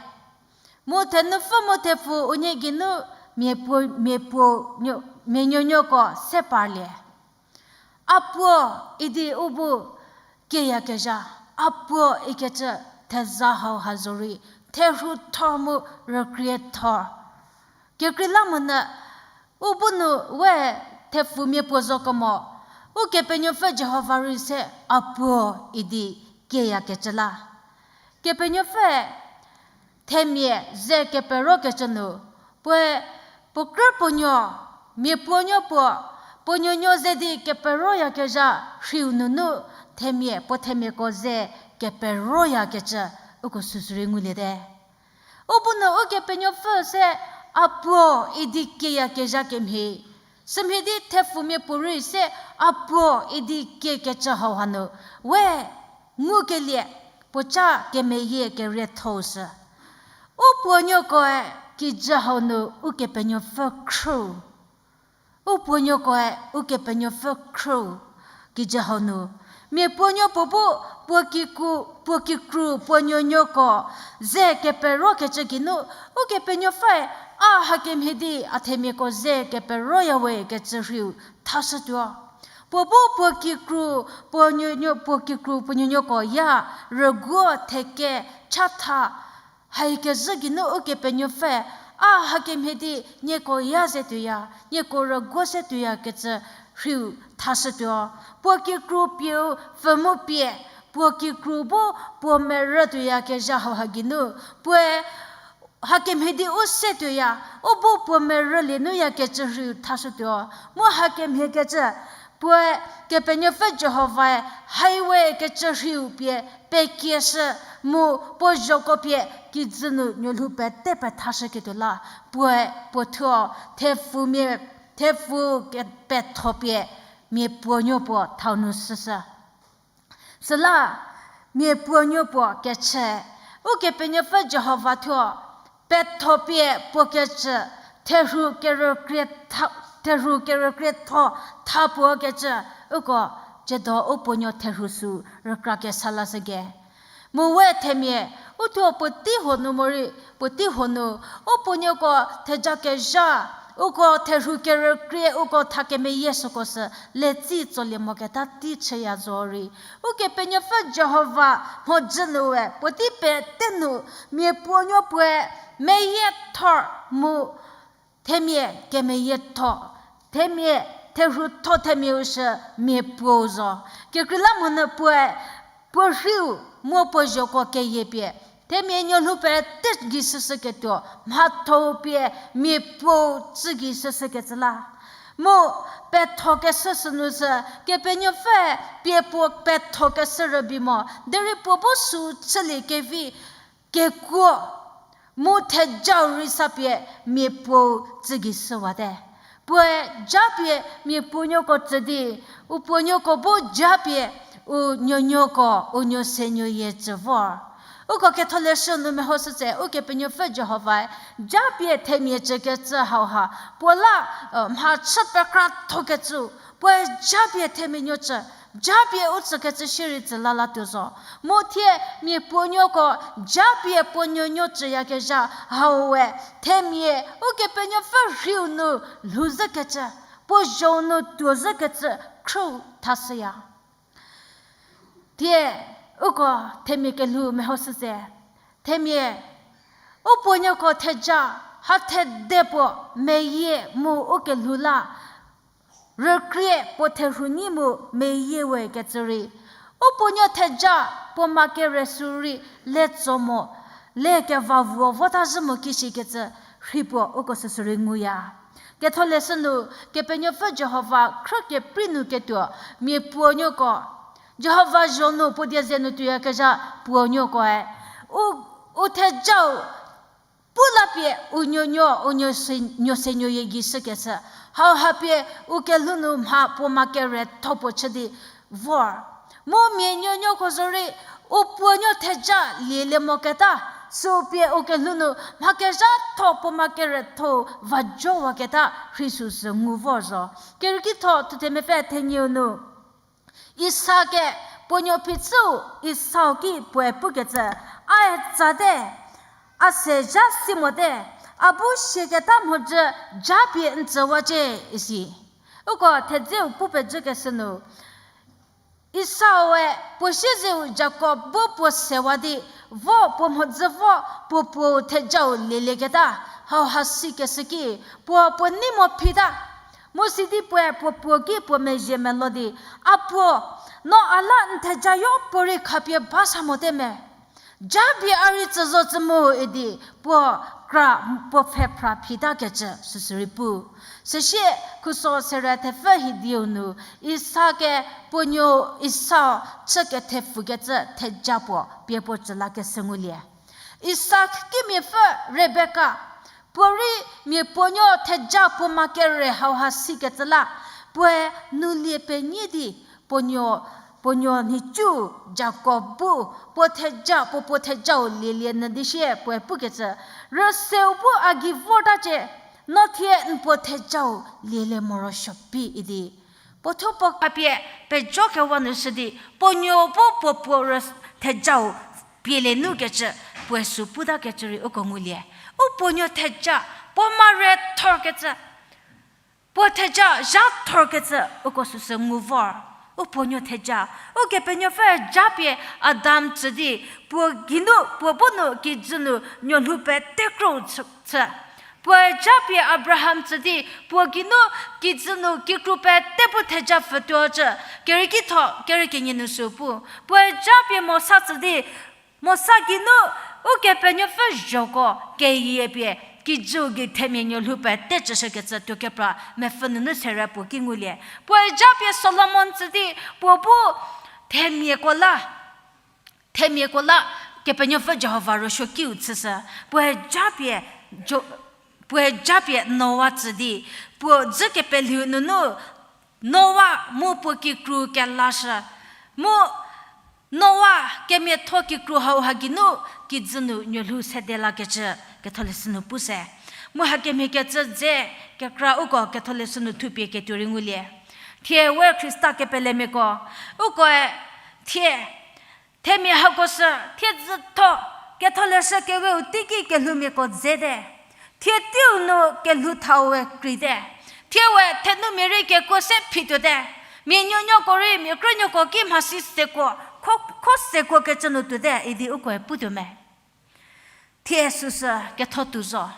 Mu thenupfü mu thepfu unie geinu mia puo, mia puo, mia nuonuoko se parlie. A puo idi u bu kieyakezha, a puo ikecü theza hauha zorei, therhuthor mu rükriethor. Kekreilamonyü u bu nu we thepfumia puo zo kemo, Ukepenuopfü Jihova rei se a puo idi kieyakecü la. Kepenuopfüe themia ze keperokecü nu, puoe puo krü puo nuo, mia puonuo puo, puo nuonuo ze di keperoyakezha rhiu nunu themia puo themiako ze keperoyakecü uko süsürei nguliete. U bu nu Ukepenuopfü se a puo idi kieyakezha kemhie. Sümhie di thepfumia puorei se a puo idi kiekecü hauha nu we ngukelie puoca kemeyie keriethou sü. U puonuokoe kijü hau nu Ukepenuopfü khrü. U puonuokoe Ukepenuopfü khrü kijü hau nu. Mia puonuo puo bu puo kikru, puo kikru puo nuonuoko ze keperokecü geinu, Ukepenuopfüe a hakemhie di a themiako ze keperoya we kecü rhiu thashütuo. Puo bu puo kikru puo nuonuo, puo kikru puo nuonuoko ya rüguo theke chatha haikezhü geinu Ukepenuopfü a hakemhie di nieko ya ze tuoya, nieko rüguo se tuoyakecü rhiu thashütuo. Puo kikru pieu pfü mu pie, puo kikru bu puo merü tuoyakezha hauha geinu, puoe hakemhie di u se tuoya, u bu puo merülie nuyakecü rhiu thashütuo. Mu hakemhiekecü, puoe Kepenuopfü Jihovae haiwe kecü rhiu pie pekieshü mu puo zhoko pie kijü nu nuolhou pete pethashüketuo la, puoe puo thuo thepfumia, thepfu kepetho pie mia puonuo puo thau nu shüshü. Süla mia puonuo puo kechü, Ukepenuopfü Jihova thuo petho pie puo kecü, therhu kerükrie tha-, therhu kerükrietho tha puo kecü, uko ciedo u puonuo therhu sü rükra kesa lashüke. Mu we themia, u thuo puotei huo nu morei, puotei huo nu, u puonuoko thejakezha, uko therhu kerükrie, uko tha kemeyie süko sü, letsi tsolie moketa tei chüya zorei. Ukepenuopfü Jihova mhodzü nu we, puotei pete nu, mia puonuo puoe, meyiethor mu themia kemeyietho, themia therhutho themiau sü mia puou zo. Kekreilamonyü puoe, puo rhiu mu puo zhoko keyie pie, themia nuolhou pete gei shüshüketuo, mhatho pie mia puou tsü gei shüshükecü la. Mu pethokeshü sünu sü, Kepenuopfü pie puo pethokeshü rübei mo, derei puo bu sü chülie kevi, kekuo, mu thejau rei sa pie mia puou tsü gei shüwate. Puoe japie mia puonuoko tsü di, u puonuoko bu japie u nuonuoko u nuo se nuoyie tsü vor. Uko ketholeshü nu mehoshütse, Ukepenuopfü Jihovae japie themia tsükecü hauha, puo la, mhachü pekrathokecü, puoe japie themia nuo tsü, japie u tsükecü shierei tsü la latuo zo. Mu thie mia puonuoko japie puo nuonuo tsüyakezha hau we, themia Ukepenuopfü rhiu nu lhouzhükecü, puo zhou nu tuozhükecü khrü thashüya. Thie uko themia kelhou mehoshütse, themia u puonuoko theja, ha thede puo meyie mu u kelhou la, rükrie puo therhu nyi mu meyie we kecü rei, u puonuo theja puo ma kere sü rei le tso mo, le keva vuo vota zhü mo ki shikecü rhei puo uko süsürei nguya. Ketholeshü nu, Kepenuopfü Jihova khrü keprei nu ketuo mia puonuoko, Jihova zho nu puo die ze nu tuoyakezha puonuokoe, u, u thejau pu lapie u nuonuo, u nuo se, nuo se nuoyie gei shükecü, hauha pie u kelhou nu mha puo ma keretho puo chü di vor. Mu mia nuonuoko zorei, u puonuo theja lielie moketa, Süu pie u kelhou nu mha kezhatho puo ma keretho va jowaketa rhi süsü ngu vor zo. Kerieki tho thuthe mepfü thenieu nu, Isak-e puo nuo phichüu Esau ki puoe pukecü, a-e tsate, a se zha si mote, a bu siaketa mhodzü japie n tsüwacie, isi. Uko thedzeu pu pejükeshü nu, Esau-e puo siezeu Jakob bu puo sewa di, vo puo mhodzü vo puo puou thejau lielieketa, hauha sikeshü ki, puo puo nei mo phita. Mu sidi puoe puo puo ki puo mezhie melo di, a puo, no a la n thejayo puorei khapie ba sa mote me. Japie a rei tsü zo tsü mu idi puo kra puo pfhe phra phitakecü süsü rei pu. Süsie khuso sere thepfü hidieu nu, Isak-e puo nuo Esau chü kethepfukecü theja puo pie puo tsü lakeshü ngulie. Isak kimiapfü Rebeka, puorei mia puo nuo theja puo ma kere hauha sikecü la, puoe nulie penyie di, puo nuo, puo nuo nhicu Jakob bu, puo theja, puo puo thejau lielie nyü di sie puoe pukecü, rüseu bu a gei vortacie, no thie n puo thejau lielie morosuo pie idi. Puo thuo puo khapie pejokewa nu shü di, puo nuo bu puo puo rüs-, thejau pielie nukecü, puoe sü putakecü rei uko ngulie. U puo nuo theja, puo ma rethorkecü, puo theja zhathorkecü uko süsü ngu vor. U puo nuo theja, Ukepenuopfü japie Adam tsü di, puo geinu, puo bu nu kijü nu nuolhou pete krou chü, chü. Puoe japie Abraham tsü di, puo geinu kijü nu kikru pete bu theja pfütuocü, kerieki tho, kerieki kenie nu sü pu. Puoe japie Mosa tsü di, Mosa geinu, Ukepenuopfü zhoko keyie pie, kijüu gei themia nuolhou pete chüshükecü tuokepra mepfü nunu sere puo ki ngulie. Puoe japie Solomon tsü di, puo bu themiako la, themiako la, Kepenuopfü Jihova rüsuokiu chüshü. Puoe japie, Jo-, puoe japie Noa tsü di, puo dzü kepelhou nunu, Noa mu puo kikru kelashü. Mu Noa kemiatho kikru hauha geinu, kijü nu nuolhou sede lakecü, Ketholeshü nu puse. Mu hakemhie kecü dze, kekra uko Ketholeshü nu thupie ketuo rei ngulie. Thie we Khrista kepelemiako, ukoe, thie, themia hako sü, thiedzütho, Ketholeshü keweu teiki kelhoumiako dzete. Thie teiu nu kelhou thau we kreite. Thie we thenumia rei kekuo se phituote. Mia nuonuoko rei mia krünuoko ki mhasi sekuo, kho, kho sekuo kecü nu tuote idi ukoe putuo me. Thie süsü ketho tuo zo.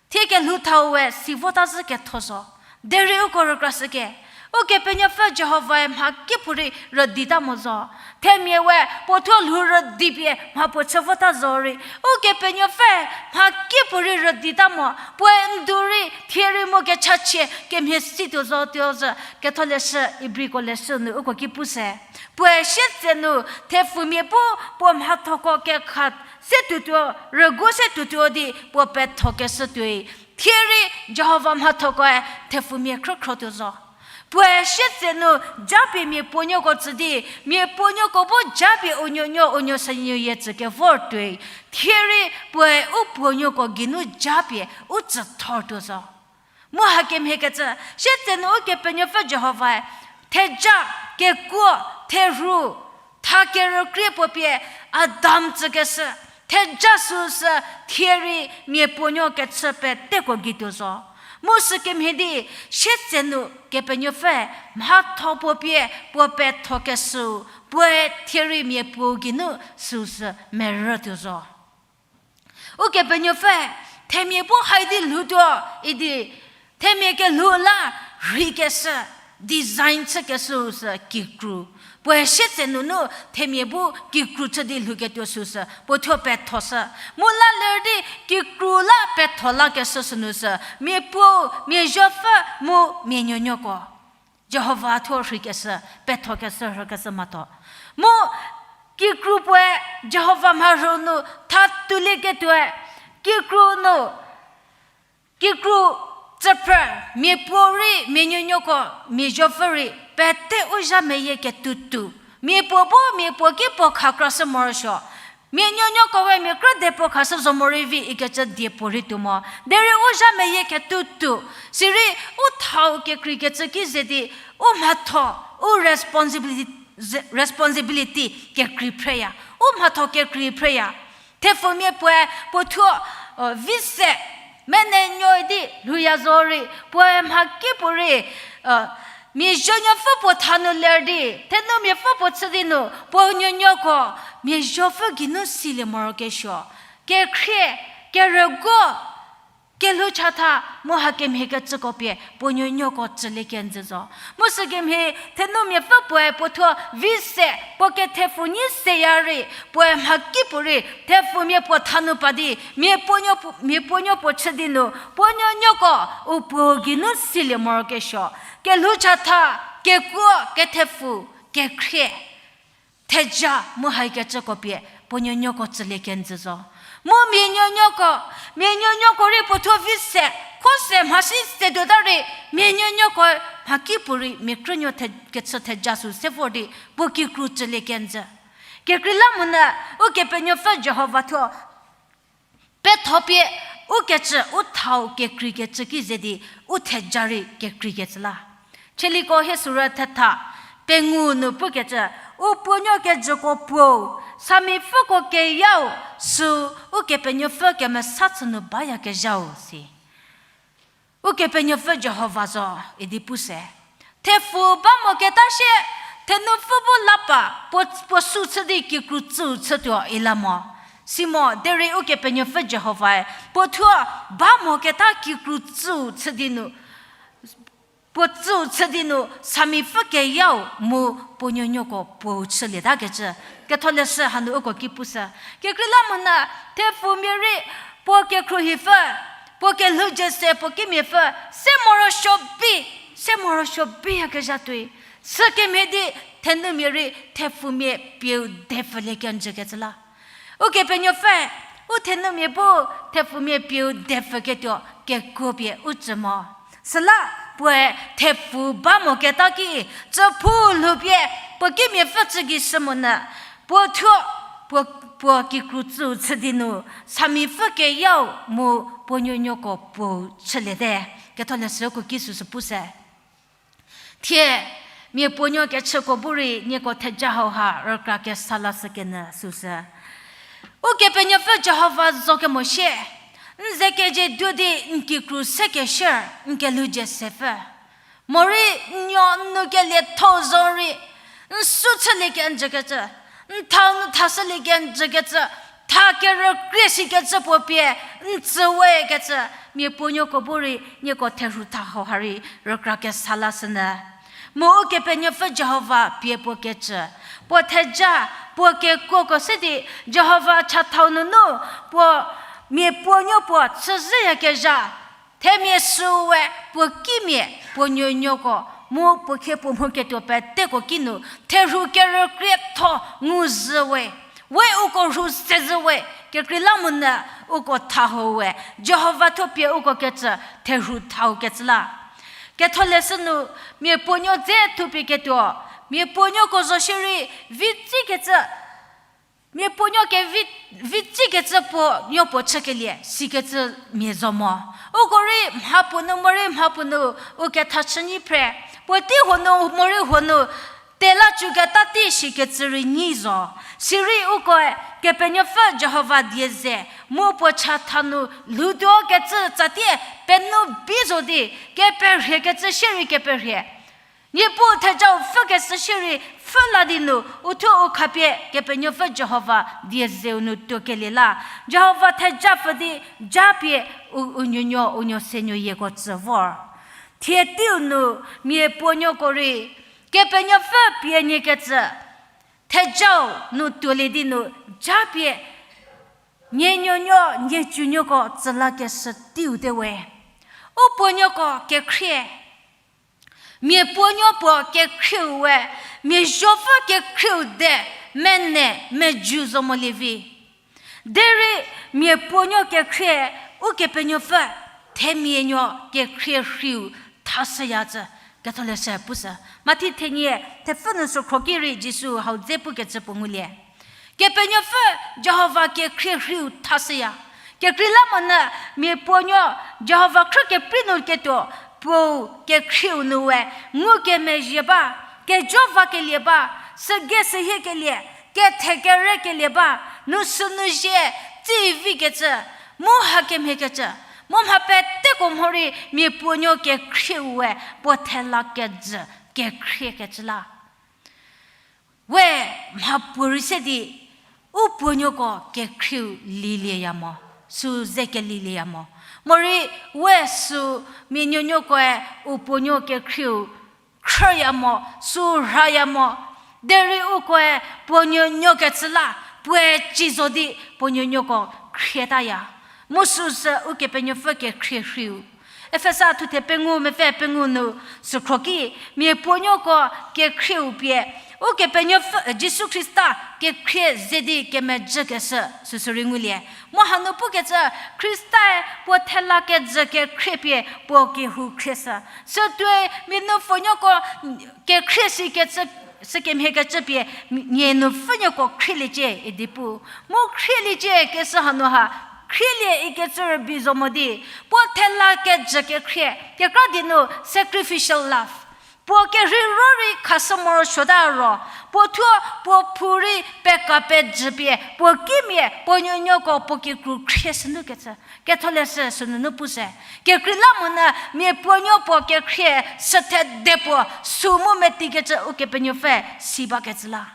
Thie kelhou thau we si vota zhü ketho zo. Derei uko rükrashüke, Ukepenuopfü Jihovae mha kipuorei rüdita mo zo. Themia we puo thuo lhou rüdipie mha puo chü vota zo rei, Ukepenuopfü mha kipuorei rüdita mo, puoe ndu rei thie rei mu kechachie kemhie situo zo tuo zhü, Ketholeshü Ibriko leshü nu uko ki puse. Puoe sietsenu thepfumia bu puo mhathoko kekha se tuotuo, rügu se tuotuo di puo pethokeshü tuoi. Thie rei Jihova mhathokoe thepfumia khrükhro tuo zo. Puoe sietsenu japie mia puonuoko tsü di, mia puonuoko bu japie u nuonuo u nuo senuo yie tsü kevor tuoi. Thie rei puoe u puonuoko geinu japie u tsüthor tuo zo. Mu hakemhie kecü, sietsenu Ukepenuopfü Jihovae theja, kekuo, therhu, tha kerükrie puo pie Adam tsükeshü, theja süsü thie rei mia puonuo kechü peteko gei tuo zo. Mu sükemhie di, sietsenu Kepenuopfü mhatho puo pie puo pethokeshüu, puoe thie rei mia puou geinu süsü merü tuo zo. Ukepenuopfü themia bu hai di lhoutuo idi, themia kelhou la rheikeshü, design chükeshüu sü kikru. Puoe sietse nunu themia bu kikru chü di lhouketuo süsü puo thuo pethoshü. Mu la ler di kikru la petho lakeshü sünu sü mia puou, mia zopfü mu mia nuonuoko Jihova thuo rheikeshü, pethokeshü, rhükeshü mhatho. Mu kikru puoe Jihova mharhü nu tha tuolieketuoe, kikru nu, kikru tsüphrü, mia puou rei, mia nuonuoko, mia zopfü rei, pete u zha meyie ketuotuo. Mia puo bu, mia puo ki puo khakrashü morosuo. Mia nuonuoko we mia krü de puo khashü zo morei vi ikecü die puorei tuo mo. Derei u zha meyie ketuo tuo. Sirei u thau kekreikecü ki ze di u mhatho, u responsibility, responsibility kekrei phreya. U mhatho kekrei phreya. Thepfumia puoe puo thuo, vi se, mene nuo di lhouya zorei, puoe mhakipuorei, mia zuonuopfü puo thanu ler di, thenumia pfü puo chü di nu, puo nuonuoko, mia zuopfü geinu silie morokesuo. Kekhrie, kerüguo, kelhou chatha, mu hakemhie kecüko pie, puo nuonuoko tsülie kenjü zo. Mu sükemhie, thenumia pfü puoe puo thuo vi se, puo kethepfu nyi seya rei, puoe mhakipuorei, thepfumia puo thanu pa di, mia puonuo puo, mia puonuo puo chü di nu, puo nuonuoko, u puo geinu silie morokesuo. Kelhou chatha, kekuo, kethepfu, kekhrie, theja mu haikecüko pie, puo nuonuoko tsülie kenjü zo. Mu mia nuonuoko, mia nuonuoko rei puo thuo vi se, kho se mhasi se tuota rei, mia nuonuoko mhakipuorei mia krünuo the-, kechü theja sü se vor di, puo kikru tsülie kenjü. Kekreilamonyü, Ukepenuopfü Jihova thuo, petho pie, u kecü, u thau kekreikecü ki ze di, u theja rei kekreikecü la. Chieliko hie sürü thetha, pengou nu pukecü, u puonuo kejüko puou, samipfüko keyau, sü, Ukepenuopfü kemesa chü nu bayakezhau si. Ukepenuopfü Jihova zo, idi pu se. Thepfu ba moketa shie, thenupfü bu lapa, puo, puo sü chü di kikru tsüu chütuo ila mo. Simo, derei Ukepenuopfü Jihovae, puo thuo ba moketa kikru tsüu chü di nu, puo tsüu chü di nu, samipfü keyau mu puo nuonuoko puou chülieta kecü. Ketholeshü hanu uko ki pushü. Kekreilamonyü, thepfumia rei, puo kekhruohipfü, puo kelhoujie se puo kimiapfü, se morosuo bi, se morosuo biyakezha tuoi. Sükemhie di thenumia rei thepfumia pieu depfülie kenjükecü la. Ukepenuopfü, u thenumia bu thepfumia pieu depfüketuo kekuo pie u tsü mo. Süla puoe thepfu ba moketa ki, tsüphou lhoupie puo kimiapfü tsü gei shü monyü, puo thuo, puo, puo kikru tsüu chü di nu, samipfü keyau mu puo nuonuoko puou chüliete. Ketholeshüko ki süsü pu se. Thie, mia puonuo kechüko bu rei nieko theja hauha rükra kesa lashükenyü süsü. Ukepenuopfü Jihova zo kemo shie, n ze keze duo di n kikru sekeshü, n kelhoujie sepfü. Morei n nuo n nou kelietho zorei, n sü chülie kenjükecü, n thau nu thashülie kenjükecü, tha kerükrie shikecü puo pie, n tsü we kecü, mia puonuoko bu rei nieko therhu tha hauha rei rükra kesa lashünyü. Mu Ukepenuopfü Jihova pie puo kecü, puo theja, puo kekuoko se di Jihova chathau nunu, puo mia puonuo puo chüzhüyakezha, themia süu we puo kimia, puo nuonuoko, mu puo khie puo mho ketuo peteko kinu, therhu kerükrietho nguzhü we, we uko rhu sezhü we, kekreilamonyü uko tha hau we, Jihova thuo pie uko kecü, therhu thau kecü la. Ketholeshü nu, mia puonuo dze thupie ketuo, mia puonuoko zo shierei, vi tsikecü, mia puonuo kevi, vi tsikecü puo nuo puo chükelie, sikecü mia zo mo. Uko rei mhapuo nu morei mhapuo nu, u ketha chü nyi phre, puotei huo nu morei huo nu, tela cüketa tei shikecü rei nyi zo. Sirei ukoe, Kepenuopfü Jihova die ze, mu puo chatha nu lhoutuo kecü tsatie, penuo bi zo di, keperhiekecü shierei keperhie. Niepuu thejau pfhükeshü shierei pfhü la di nu, uthuo u khapie Kepenuopfü Jihova die zeu nu tuokelie la. Jihova thejapfü di, japie u, u nuonuo, u nuo se nuoyieko tsü vor. Thie teiu nu, mia puonuoko rei, Kepenuopfü pie niekecü, thejau nu tuolie di nu, japie, nie nuonuo, nie tsunuoko tsü lakeshü teiu te we. U puonuoko kekhrie. Mia puonuo puo kekhrieu we, mia zuopfü kekhrieu de, mene, meju zo molie vi. Derei mia puonuo kekhrie, Ukepenuopfü, themia nuo kekhrie rhiu thashüya tsü, Ketholeshü pusü. Mathi thenie, thepfü nu sükhro ki rei Jisu hau dze pukecü puo ngulie. Kepenuopfü Jihova kekhrie rhiu thashüya. Kekreilamonyü mia puonuo Jihova khrü keprei nu ketuo, puou kekhrieu nu we, ngukemezhie ba, kejo vakelie ba, süge sühiekelie, kethe kerekelie ba, nu sünu zhie, tsi vikecü, mu hakemhiekecü, mu mha peteko mhorei mia puonuo kekhrieu we, puo thela kejü kekhriekecü la. We mhapuorei se di, u puonuoko kekhrieu lilieya mo, süu ze kelilieya mo. Morei we süu mia nuonuokoe u puonuo kekhrieu khrüya mo, süu rhaya mo. Derei ukoe puo nuonuo kecü la, puoe ci zo di puo nuonuoko khrietaya. Mu süu sü Ukepenuopfü kekhrie rhiu. Efesa thuthe pengou mepfü pengou nu sükhro ki, mia puonuoko kekhrieu pie, Ukepenuopfü, Jisu Khrista kekhrie ze di kemejükeshü süsü rei ngulie. Mu hanu pukecü, Khristae puo thela kejü kekhrie pie puo kehou khrieshü. Sütuoi mia nupfünuoko kekhrie sikecü, sükemhiekecü pie, nie nupfünuoko khrieliecie idi pu. Mu khrieliecie keshü hanu ha, khrielie ikecü rübei zo mo di, puo thela kejü kekhrie, kekra di nu sacrificial love. Puo kerheiro rei khashü morosuota ro, puo thuo puo phou rei peka pejü pie, puo kimia puo nuonuoko puo kikru khrieshü nukecü. Ketholeshü sünunu pushü. Kekreilamonyü mia puonuo puo kekhrie süthede puo süu mu metikecü Ukepenuopfü si bakecü la.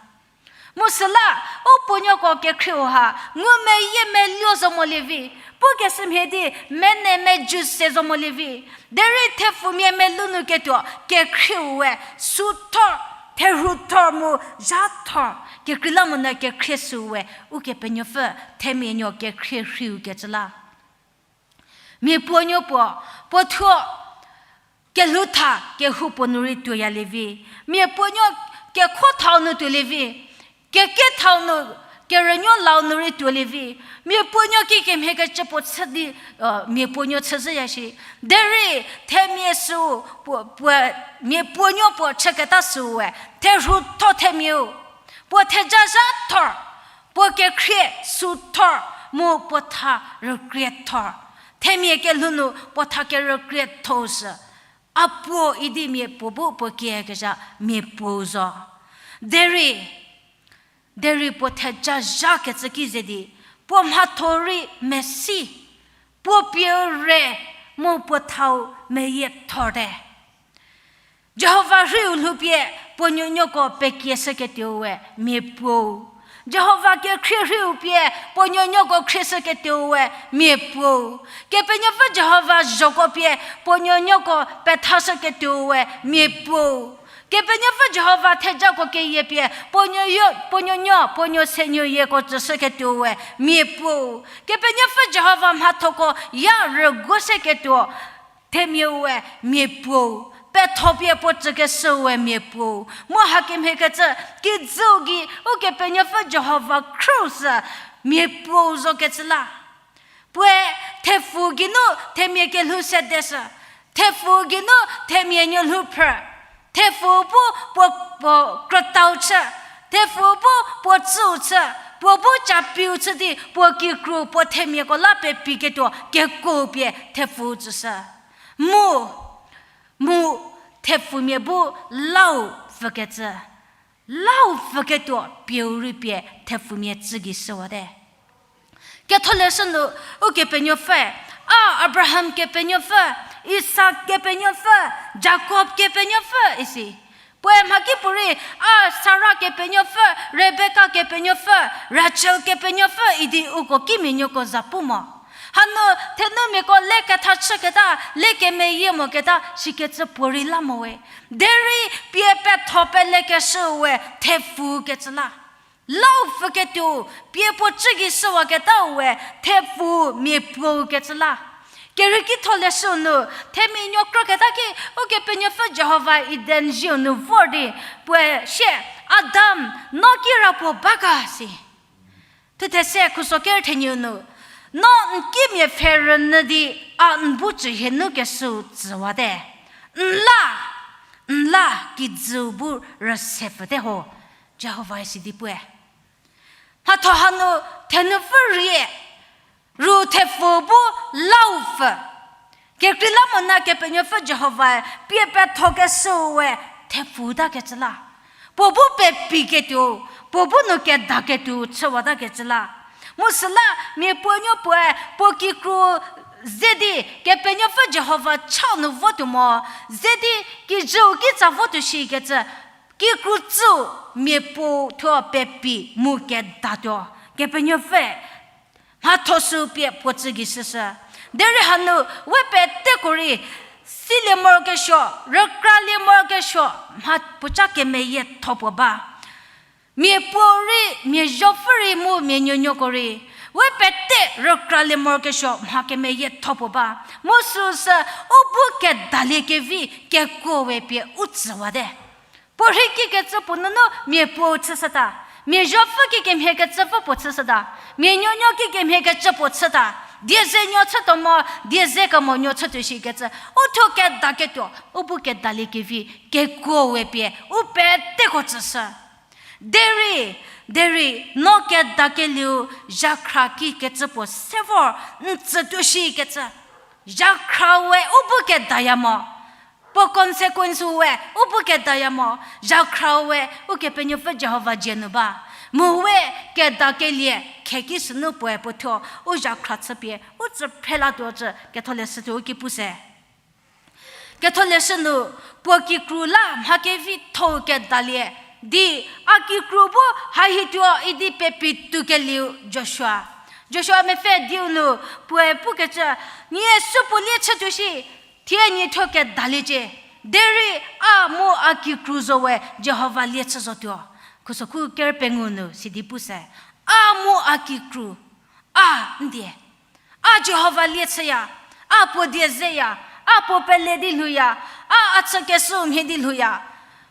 Mu süla, u puonuoko kekhrieu ha, ngumeyie meluo zo molie vi, pukeshü mhie di, mene meju se zo molie vi, derei thepfumia melou nu ketuo, kekhrieu we, süu thor, therhu thor mu zha thor, kekreilamonyü kekhrie süu we, Ukepenuopfü, themia nuo kekhrie rhiu kecü la. Mia puonuo puo, puo thuo, kelhou tha, kehoupuo nu rei tuoyalie vi. Mia puonuo kekho thau nu tuolie vi. Keke thau nu, kerünuo lau nu rei tuolie vi. Mia puonuo kikemhiekecü puo chü di, mia puonuo chüzhüya shi. Derei themia süu, puo, puo, mia puonuo puo chüketa süu we, therhu tho themiau. Puo theja zha thor, puo kekhrie süu thor, mu puo tha rükrie thor. Themia kelhou nu puo tha kerükrie thou sü. A puo idi mia puo bu puo kiekezha mia puou zo. Derei, derei puo theja zhakecü ki ze di, puo mhatho rei mesi, puo pieu re mu puo thau meyie thorte. Jihova rhiu lhoupie puo nuonuoko pekieshüketuou we mia puou. Jihova kekhrie rhiu pie puo nuonuoko khrieshüketuou we mia puou. Kepenuopfü Jihova zhoko pie puo nuonuoko pethashüketuou we mia puou. Kepenuopfü Jihova thejako keyie pie puo nuonuo, puo nuonuo, puo nuo senuoyieko tsüshüketuou we mia puou. Kepenuopfü Jihova mhathoko ya rüguoshüketuo themiau we mia puou, petho pie puo tsükeshüu we mia puou. Mu hakemhiekecü kijüu gei Ukepenuopfü Jihova khrüu sü mia puou zokecü la. Puoe thepfu geinu themia kelhou sedeshü, thepfu geinu themia nuolhou phrü, thepfu bu puo, puo krütau chü, thepfu bu puo tsüu chü, puo bu capiu chü di puo kikru puo themiako la pepiketuo kekuo pie thepfu tsüshü. Mu, mu thepfumia bu lau pfükecü, lau pfüketuo pieu rei pie thepfumia tsü gei shüwate. Ketholeshü nu, Ukepenuopfü, a Abraham Kepenuopfü, Isak Kepenuopfü, Jakob Kepenuopfü isi. Puoe mhakipuorei, a Sara Kepenuopfü, Rebeka Kepenuopfü, Rachel Kepenuopfü idi uko kimia nuoko za pu mo. Hanu thenumiako le ketha chüketa, le kemeyie moketa sikecü puorei la mo we. Derei pie petho pelekeshüu we thepfukecü la. Lau pfüketuo, pie puo chü gei shüwaketau we thepfu mia puou kecü la. Kerieki tholeshü nu, themia nuo krüketa ki, Ukepenuopfü Jihova Eden ziu nu vor di, puoe sie, Adam, no kirapuo ba ga si. Thuthe se khuso ker thenieu nu, no n kimia pfhe rünyü di a n bu cü hie nu keshüu tsüwate. N la, n la kijüu bu rüse pfüte ho, Jihova isi di puoe. Mhatho hanu thenupfü rie, ru thepfu bu lau pfü. Kekreilamonyü Kepenuopfü Jihovae pie pethokeshüu we thepfu takecü la. Puo bu pepiketuo, puo bu nu kedaketuo chüwatakecü la. Mu süla mia puonuo puoe puo kikru ze di Kepenuopfü Jihova chau nu votuo mo, ze di kijüu kitsa votuo shikecü, kikru tsüu mia puo thuo pepi mu kedatuo. Kepenuopfü mhatho sü pie puo tsü gei shüshü. Derei hanu we peteko rei silie morokesuo, rükralie morokesuo, mha puoca kemeyietho puo ba. Mia puo rei, mia zopfü rei mu mia nuonuoko rei, we pete rükralie morokesuo mha kemeyietho puo ba. Mu süsü u bu kedalie kevi kekuo we pie u tsüwate. Puo rhei kikecü puo nunu mia puo chüshüta. Mia zopfü kikemhie kecüpfü puo chüshüta. Mia nuonuo kikemhie kecü puo chüta. Die ze nuo chütuo mo, die ze kemo nuo chütuo shikecü, u thuo kedaketuo, u bu kedalie kevi kekuo we pie u peteko tsüshü. Derei, derei no kedakelieu zhakhra kikecü puo se vor n tsütuo shikecü, zhakhra we u bu kedaya mo. Puo consequence we u bu kedaya mo, zhakhra we Ukepenuopfü Jihova dzie nu ba. Mu we kedakelie kheki sünu puoe puo thuo u zhakhra chüpie u tsü phrelatuo cü Ketholeshü thuo u ki pu se. Ketholeshü nu puo kikru la mha kevitho-u kedalie di, a kikru bu hahituo idi pepi tuokelieu Joshua. Joshua mepfü diu nu puoe pukecü, nie supuo lie chütuo shi, thie nie thuo kedaliecie, derei a mu a kikru zo we Jihova lie chü zotuo. Khusokhu ker pengou nu sidi pu se, a mu a kikru, a ndie. A Jihova lie chüya, a puo die zeya, a puo pele di lhouya, a a chükeshüu mhie di lhouya.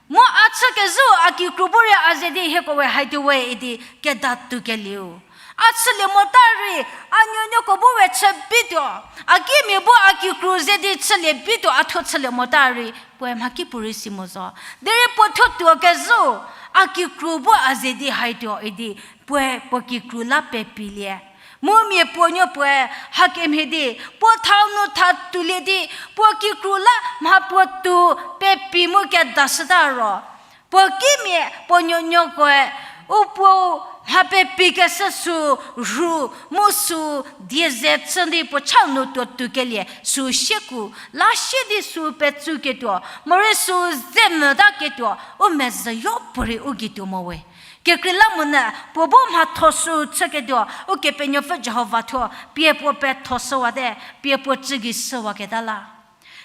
Mu a chükezhüu a kikru bu rei a ze di hieko we haituo we idi keda tuokelieu. A chülie mota rei, a nuonuoko bu we chü bituo. A kimia bu a kikru ze di chülie bituo, a thuo chülie mota rei puoe mhakipuorei si mo zo. Derei puo thuo tuokezhüu, a kikru bu a ze di haituo idi puoe puo kikru la pepilie. Mu mia puonuo puoe hakemhie di, puo thau nu tha tuolie di, puo kikru la mha puo tuo pepi mu kedashüta ro, puo kimia puo nuonuokoe u puou mha pepikeshü sü rhu mu sü die ze chü di puo chau nu tuo tuokelie sü sieku la sie di sü petsuketuo, morei sü ze mvütaketuo, u mezhüyo puorei u gei tuo mo we. Kekreilamonyü puo bu mhatho sü chüketuo, Ukepenuopfü Jihova thuo pie puo pethoshüwate, pie puo tsü gei shüwaketa la.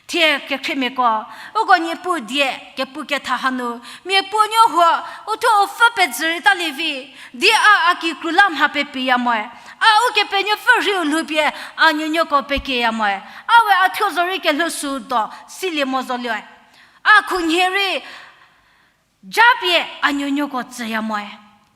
Thie kekhriemiako, uko Niepuu die kepu ketha hanu, mia puonuo huo, u thuo u pfü pezü rei talie vi, di a a kikru la mha pepiya moe, a Ukepenuopfü rhiu lhoupie a nuonuoko pekieya moe, a we a thuo zorei kelhou sü do silie mo zolioe. A khunhie rei japie a nuonuoko tsüya moe.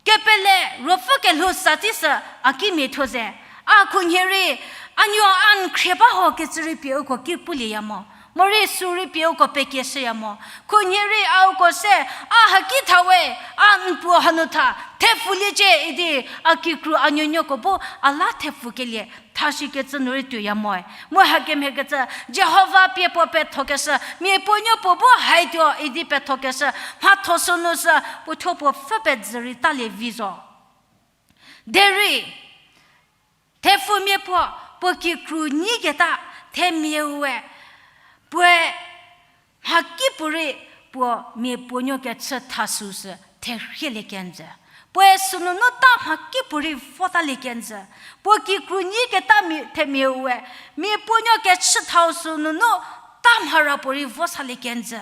Kepele ruopfü kelhou sa tei sü a kimia thuo ze. A khunhie rei, a nuo a n khrie ba ho kecü rei pie uko ki pulieya mo. Morei sü rei pie uko pekieshüya mo. Khunhie rei a uko se, a haki tha we, a n puo hanu tha, thepfuliecie idi, a kikru a nuonuoko bu a la thepfukelie thashikecü nu rei tuoya moe. Mu hakemhiekecü, Jihova pie puo pethokeshü, mia puonuo puo bu haituo idi pethokeshü, mhatho sünu sü puo thuo puo pfü pezü rei talie vi zo. Derei, thepfumia puo, puo kikru nyiketa themiau we, puoe mhakipuorei puo mia puonuo kechü tha süu sü therhielie kenjü. Puoe sünunu ta mhakipuorei votalie kenjü. Puo kikru nyiketa mi-, themiau we, mia puonuo kechü thau sünunu ta mhara puorei vo salie kenjü.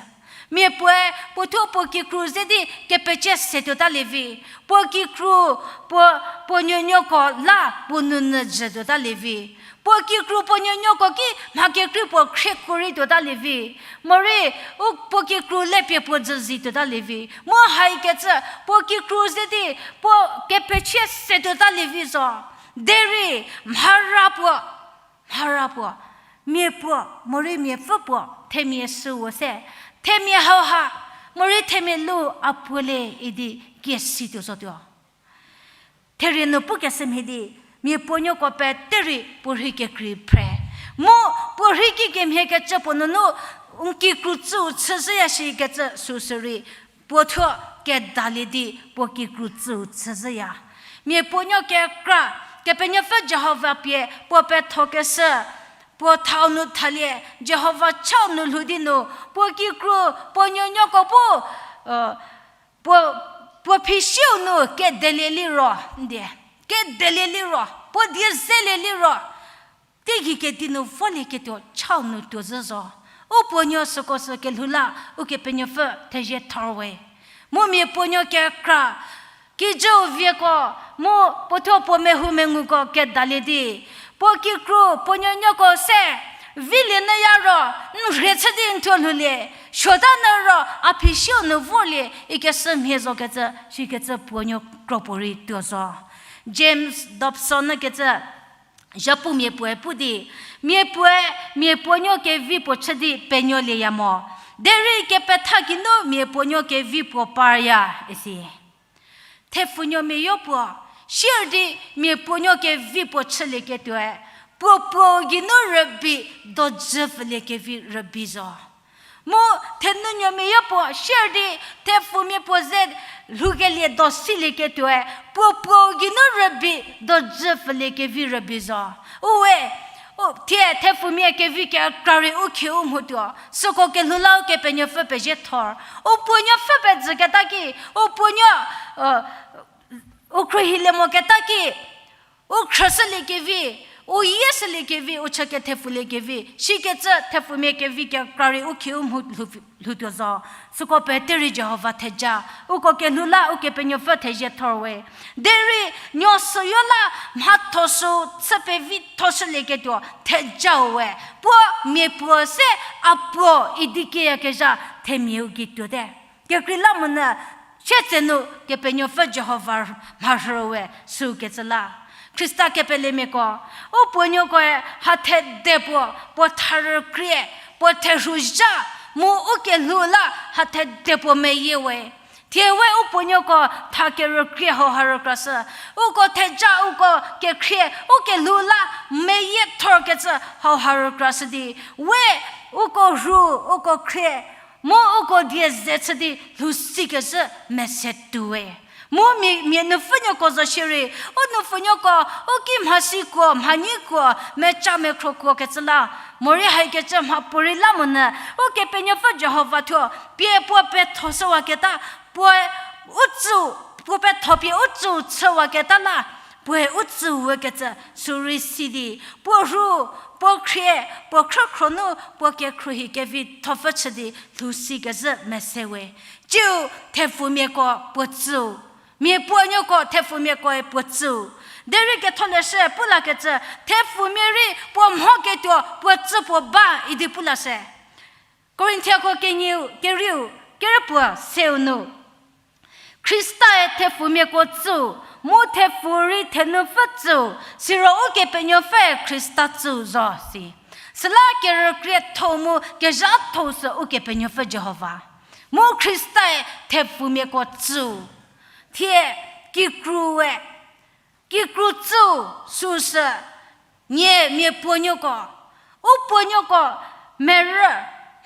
Mia puoe puo thuo puo kikru ze di kepecie se tuotalie vi. Puo kikru, puo, puo nuonuoko la puo nounyü jü tuotalie vi. Puo kikru puo nuonuoko ki mha kekrei puo khrieko rei tuotalie vi. Morei, u puo kikru le pie puo jüzi tuotalie vi. Mu haikecü, puo kikru ze di puo kepecie se tuotalie vi zo. Derei, mhara puo, mhara puo, mia puo, morei miapfü puo, themia süu se, themia hauha, morei themia lu a puo le idi kiesi tuo zotuo. therie nu pukeshü mhie di, mia puonuoko pete rei puo rhei kekrei phre. Mu puo rhei ki kemhie kecü puo nunu n kikru tsüu chüzhüya shikecü süsü rei, puo thuo kedalie di puo kikru tsüu chüzhüya. Mia puonuo kekra, Kepenuopfü Jihova pie puo pethokeshü, puo thau nu thalie, Jihova chau nu lhou di nu, puo kikru, puo nuonuoko bu, puo, puo phisiu nu kedelie liro, ndie, kedelie liro, puo die zelie liro, teigei kedi nu volieketuo chau nu tuo zhü zo. U puonuo süko sü kelhou la, Ukepenuopfü thezie thor we. Mu mia puonuo kekra, kijüu vieko, mu puo thuo puo mehoumenguko kedalie di, puo kikru, puo nuonuoko se, vilie nyüya ro, n rhie chü di n thuo lhoulie, suota nyü ro, a phisiu nu vorlie, ikeshü mhie zokecü, shikecü puonuo kropuo rei tuo zo. James Dobson nükecü, zhapumia puoe pu di, mia puoe, mia puonuo kevi puo chü di penuolieya mo. Derei kepetha geinu mia puonuo kevi puo parya, isi. Thepfunuomia yopuo, sier di mia puonuo kevi puo chülieketuoe, puo puo geinu rübei dojü pfülie kevi rübei zo. Mu thenunuomia yopuo, sier di thepfumia puo ze lhoukelie do silieketuoe, puo puo geinu rübei dojü pfülie kevi rübei zo. Uwe, u, thie thepfumia kevi kekra rei u khieu mhotuo, süko kelhou la Ukepenuopfü pezie thor. U puonuopfü pezüketa ki, u puonuo, u khruohilie moketa ki, u khrüshüliekevi, u yieshüliekevi, u chü kethepfuliekevi, shikecü thepfumia kevi kekra rei u khieu mho lhou, lhoutuo zo. Süko pete rei Jihova theja, uko kelhou la Ukepenuopfü thezie thor we. Derei nuo süyo la mhatho sü chü pevithoshülieketuo thejau we. Puo mia puo se a puo idi kieyakezha themiau gei tuote. Kekreilamonyü, sietsenu Kepenuopfü Jihova mharhü we sükecü la. Khrista kepelemiako, u puonuokoe hathede puo, puo tharükrie, puo therhuzha, mu u kelhou la hathede puo meyie we. Thie we u puonuoko tha kerükrie hauha rükrashü, uko theja, uko kekhrie, u kelhou la meyie thorkecü hauha rükrashü di, we uko rhu, uko khrie, mu uko die ze chü di lhousikezhü mese tuo we. Mu mia, mia nupfünuoko zo shierei, u nupfünuoko, u ki mhasikuo, mhanyikuo, meca mekhrokuo kecü la, morei haikecü mhapuorei lamonyü, Ukepenuopfü Jihova thuo, pie puo pethoshüwaketa, puoe u tsü, puo petho pie u tsüu chüwaketa la, puoe u tsüu wekecü sürei si di, puo rhu, puo khrie, puo khrükhro nu, puo kekhruohi kevithopfü chü di lhousikezhü mese we. Tsiu thepfumiako puo tsüu, mia puonuoko thepfumiakoe puo tsüu. Derei ketholeshü pu lakecü, thepfumia rei puo mhoketuo puo tsü puo ba idi pu lashü. Korinthiako kenieu, kerieu, kerüpuo seu nu, Khristae thepfumiako tsüu, mu thepfu rei thenupfü tsüu, siro Ukepenuopfüe Khrista tsüu zo si. Süla kerükrietho mu kezhatho sü Ukepenuopfü Jihova. Mu Khristae thepfumiako tsüu. Thie kikrue, kikru tsüu süsü, nie mia puonuoko, u puonuoko merü,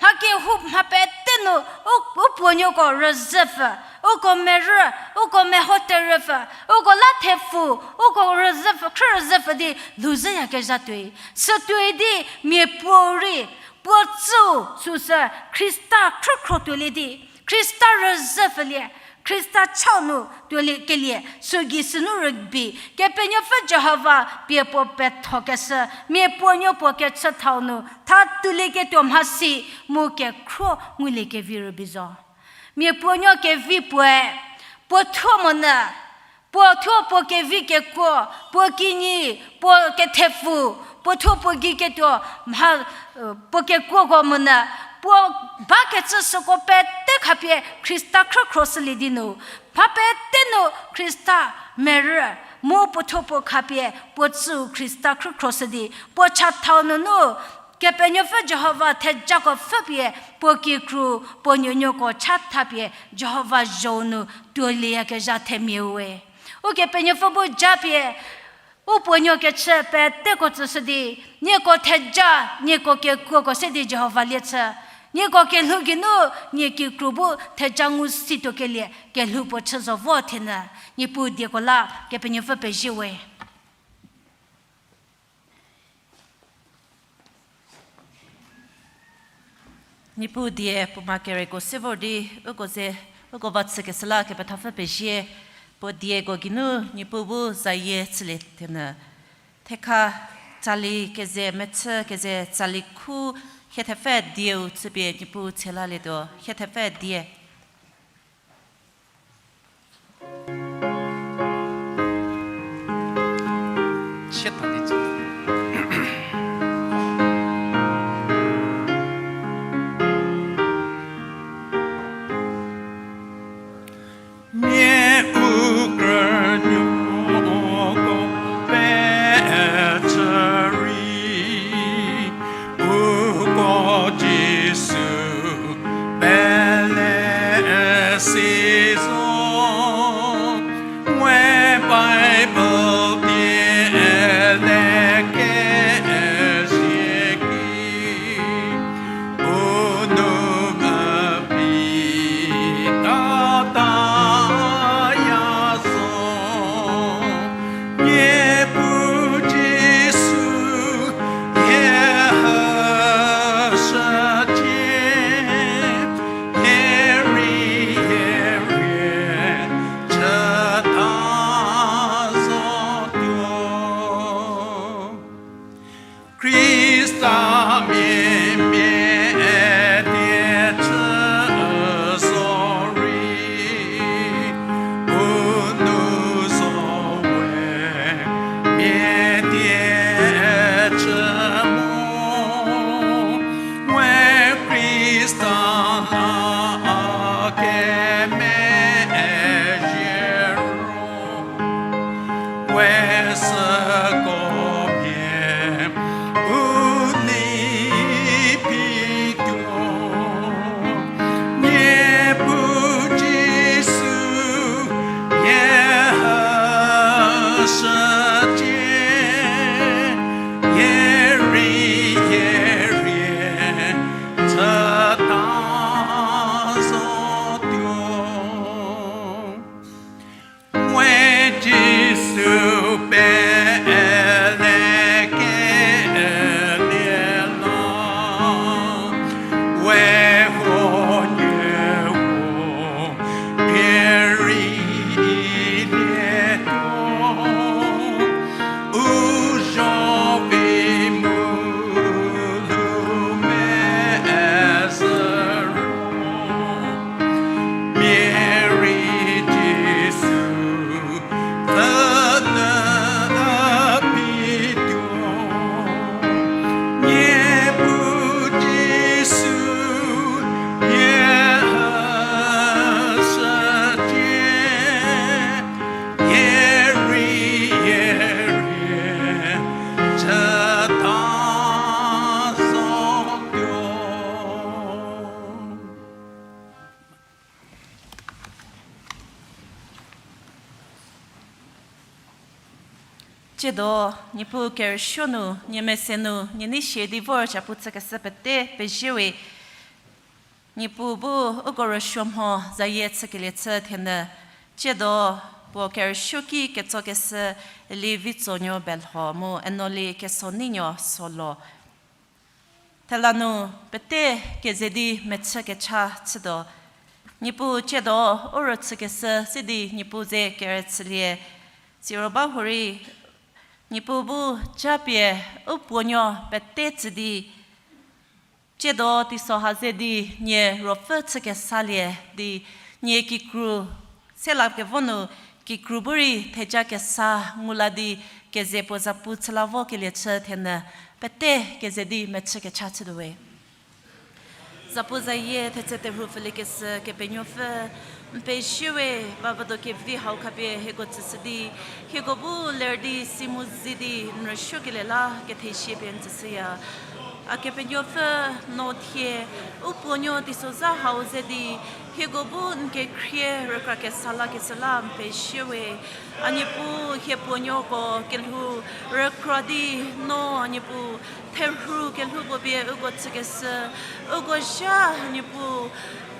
mha kehou mha pete nu u, u puonuoko rüzhüpfü, uko merü, uko meho terüpfü, uko la thepfu, uko rüzhüpfü, khrü rüzhüpfü di lhouzhüyakezha tuoi. Sü tuoi di mia puo rei, puo tsüu süsü Khrista khrükhro tuolie di, Khrista rüzhüpfülie, Khrista chau nu tuoliekelie, sügei sünu rübei, Kepenuopfü Jihova pie puo pethokeshü, mia puonuo puo kechüthau nu, tha tuolieketuo mhasi mu kekhro nguliekevi rübei zo. Mia puonuo kevi puoe, puo thuo monyü, puo thuo puo kevi kekuo, puo kinyi, puo kethepfu, puo thuo puo gei ketuo mha, puo kekuoko monyü, puo bakecü süko pete khapie Khrista khrükhroshülie di nu, mha pete nu Khrista merü, mu puo thuo puo khapie puo tsüu Khrista khrükhroshü di, puo chathau nunu, Kepenuopfü Jihova thejako pfhüpie, puo kikru, puo nuonuoko chathapie, Jihova zho nu tuolieyakezha themiau we. Ukepenuopfü bu japie, u puonuo kechü peteko tsüshü di, nieko theja, nieko kekuoko se di Jihova lie chü. Nieko kelhou geinu, nie kikru bu theja ngu situokelie, kelhou puo chü zo vo thenyü, Niepuu dieko la, Kepenuopfü pezie we. Niepuu die puoma kereko se vor di, uko ze, uko va chükeshü la kepethapfü pezie, puo dieko geinu Niepuu bu zayie chülie thenyü. Thekha tsali keze mechü keze tsali khu hie thepfü dieu chüpie Niepuu tshelalietuo, hie thepfü die. Mia u krünuoko pechü rei, uko Jisu pele si zo, we Bible die le kezie ki, u nu mepitata ya zo. Niepuu Jisu, hie hüshücie, hie rei hie rie chüta zotuo. Khrista mia mia die chü zo rei, u nu zo we mia die chü mo, we Khrista la a kemezhie ro. We süko mia u nei pituo, Niepuu Jisu, hie hüshücie, hie rei hie rie chüta zotuo. We Jisu pele kelie la, we huoniehuo pie rei lietuo, u zho vi mu lu mezhü ro, mia rei Jisu vünyü pituo, Niepuu Jisu, hie hüshücie, hie rei hie rie chüta zotuo. Tsiedo, Niepuu kerüsuo nu, nie mese nu, nie nei sie di vor zapu chükeshü pete pezie we. Niepuu bu uko rüsuo mho zayie chükelie chü thenyü. Tsiedo, puo kerüsuoki ketsokeshü Eli Vitsonuo Belho mu Enoli Kesoneinuo Solo. Thela nu pete keze di mechü kecha chütuo. Niepuu tsiedo u rüchükeshü se di Niepuu ze kerüchülie. Siro ba hurei, Niepuu bu japie u puonuo pete tsü di, tsiedo teiso ha ze di nie ruopfü chükesalie di, nie kikru, selakevo nu kikru bu rei theja kesa ngu la di keze puo zapu chü la vokelie chü thenyü, pete keze di mechü kecha chütuo we. Zapu zayie thetse terhu pfüliekeshü Kepenuopfü, N pezie we, ba vado kevi hau khapie hieko tsüshü di, hieko bu ler di si mu zi di n rüsuokelie la kethezie pie n tsüshüya. A Kepenuopfü, no thie u puonuo teisozha hau ze di, hieko bu n kekhrie rükra kesa lakeshü la n pezie we. A Niepuu, hie puonuoko kelhou rükra di, no a Niepuu, therhu kelhou puo pie uko tsükeshü, uko zha a Niepuu,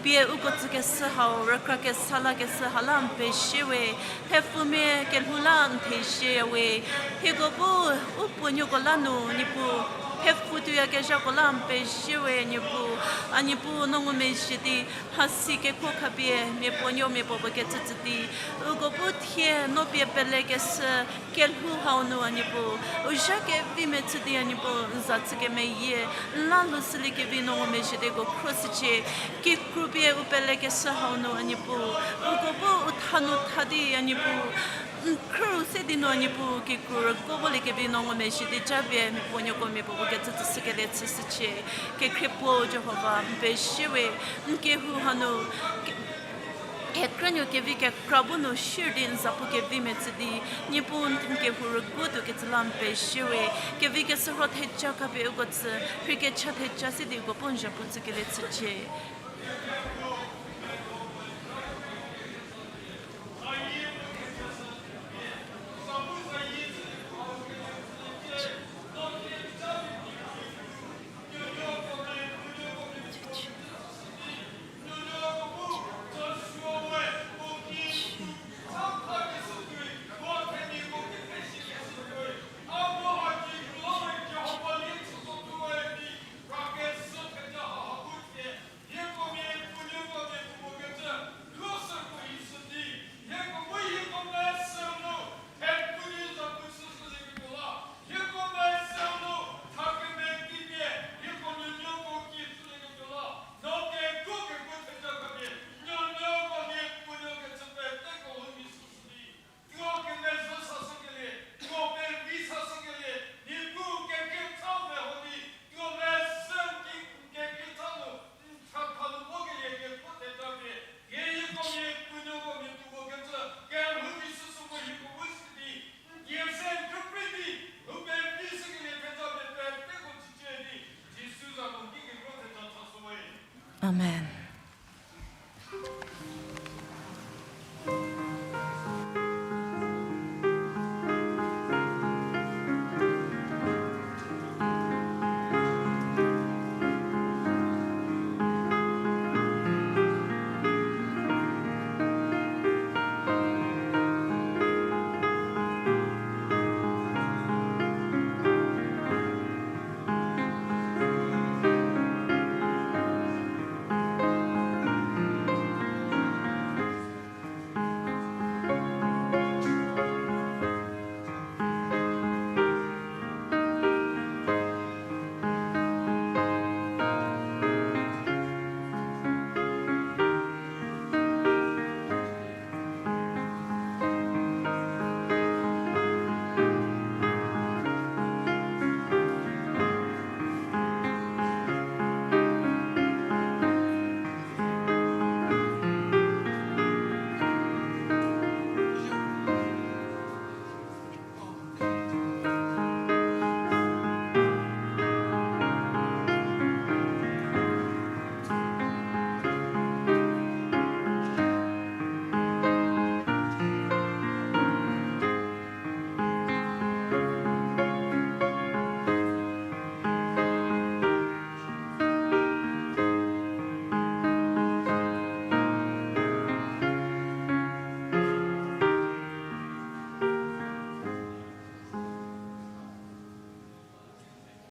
pie uko tsükeshü hau rükra kesa lakeshü ha la n pezie we. Thepfumia kelhou la n thezie we. Hieko bu u puonuoko la nu Niepuu, thepfu tuoyakezhako la n pezie we Niepuu. A Niepuu, no ngumezhie di, mhasi kekuo khapie mia puonuo mia puo puo kecü tsü di, uko bu thie no pie pelekeshü kelhou hau nu a Niepuu, u zha kevi mechü di a Niepuu, n za chü kemeyie, n la lhoushüliekevi no ngumezhie di uko khruoshücie. Kikru pie u pelekeshü hau nu a Niepuu, uko bu u tha nu tha di a Niepuu, n khrüu se di nu a Niepuu, kikru rüko voliekevi no ngumezhie di japie mia puonuoko mia puo puo kecü tsüshükelie chüshücie. Kekhrie puo Jihova, n pezie we, n kehou hanu, ke- kekrünuo kevi kekra bu nu shir di n zapu kevi mechü di, Niepuu n kehou rüguotuo kecü la n pezie we, kevi keshürho theja khapie uko tsü, rhei kecha theja se di uko bu n zapu tsükelie chücie. Amen.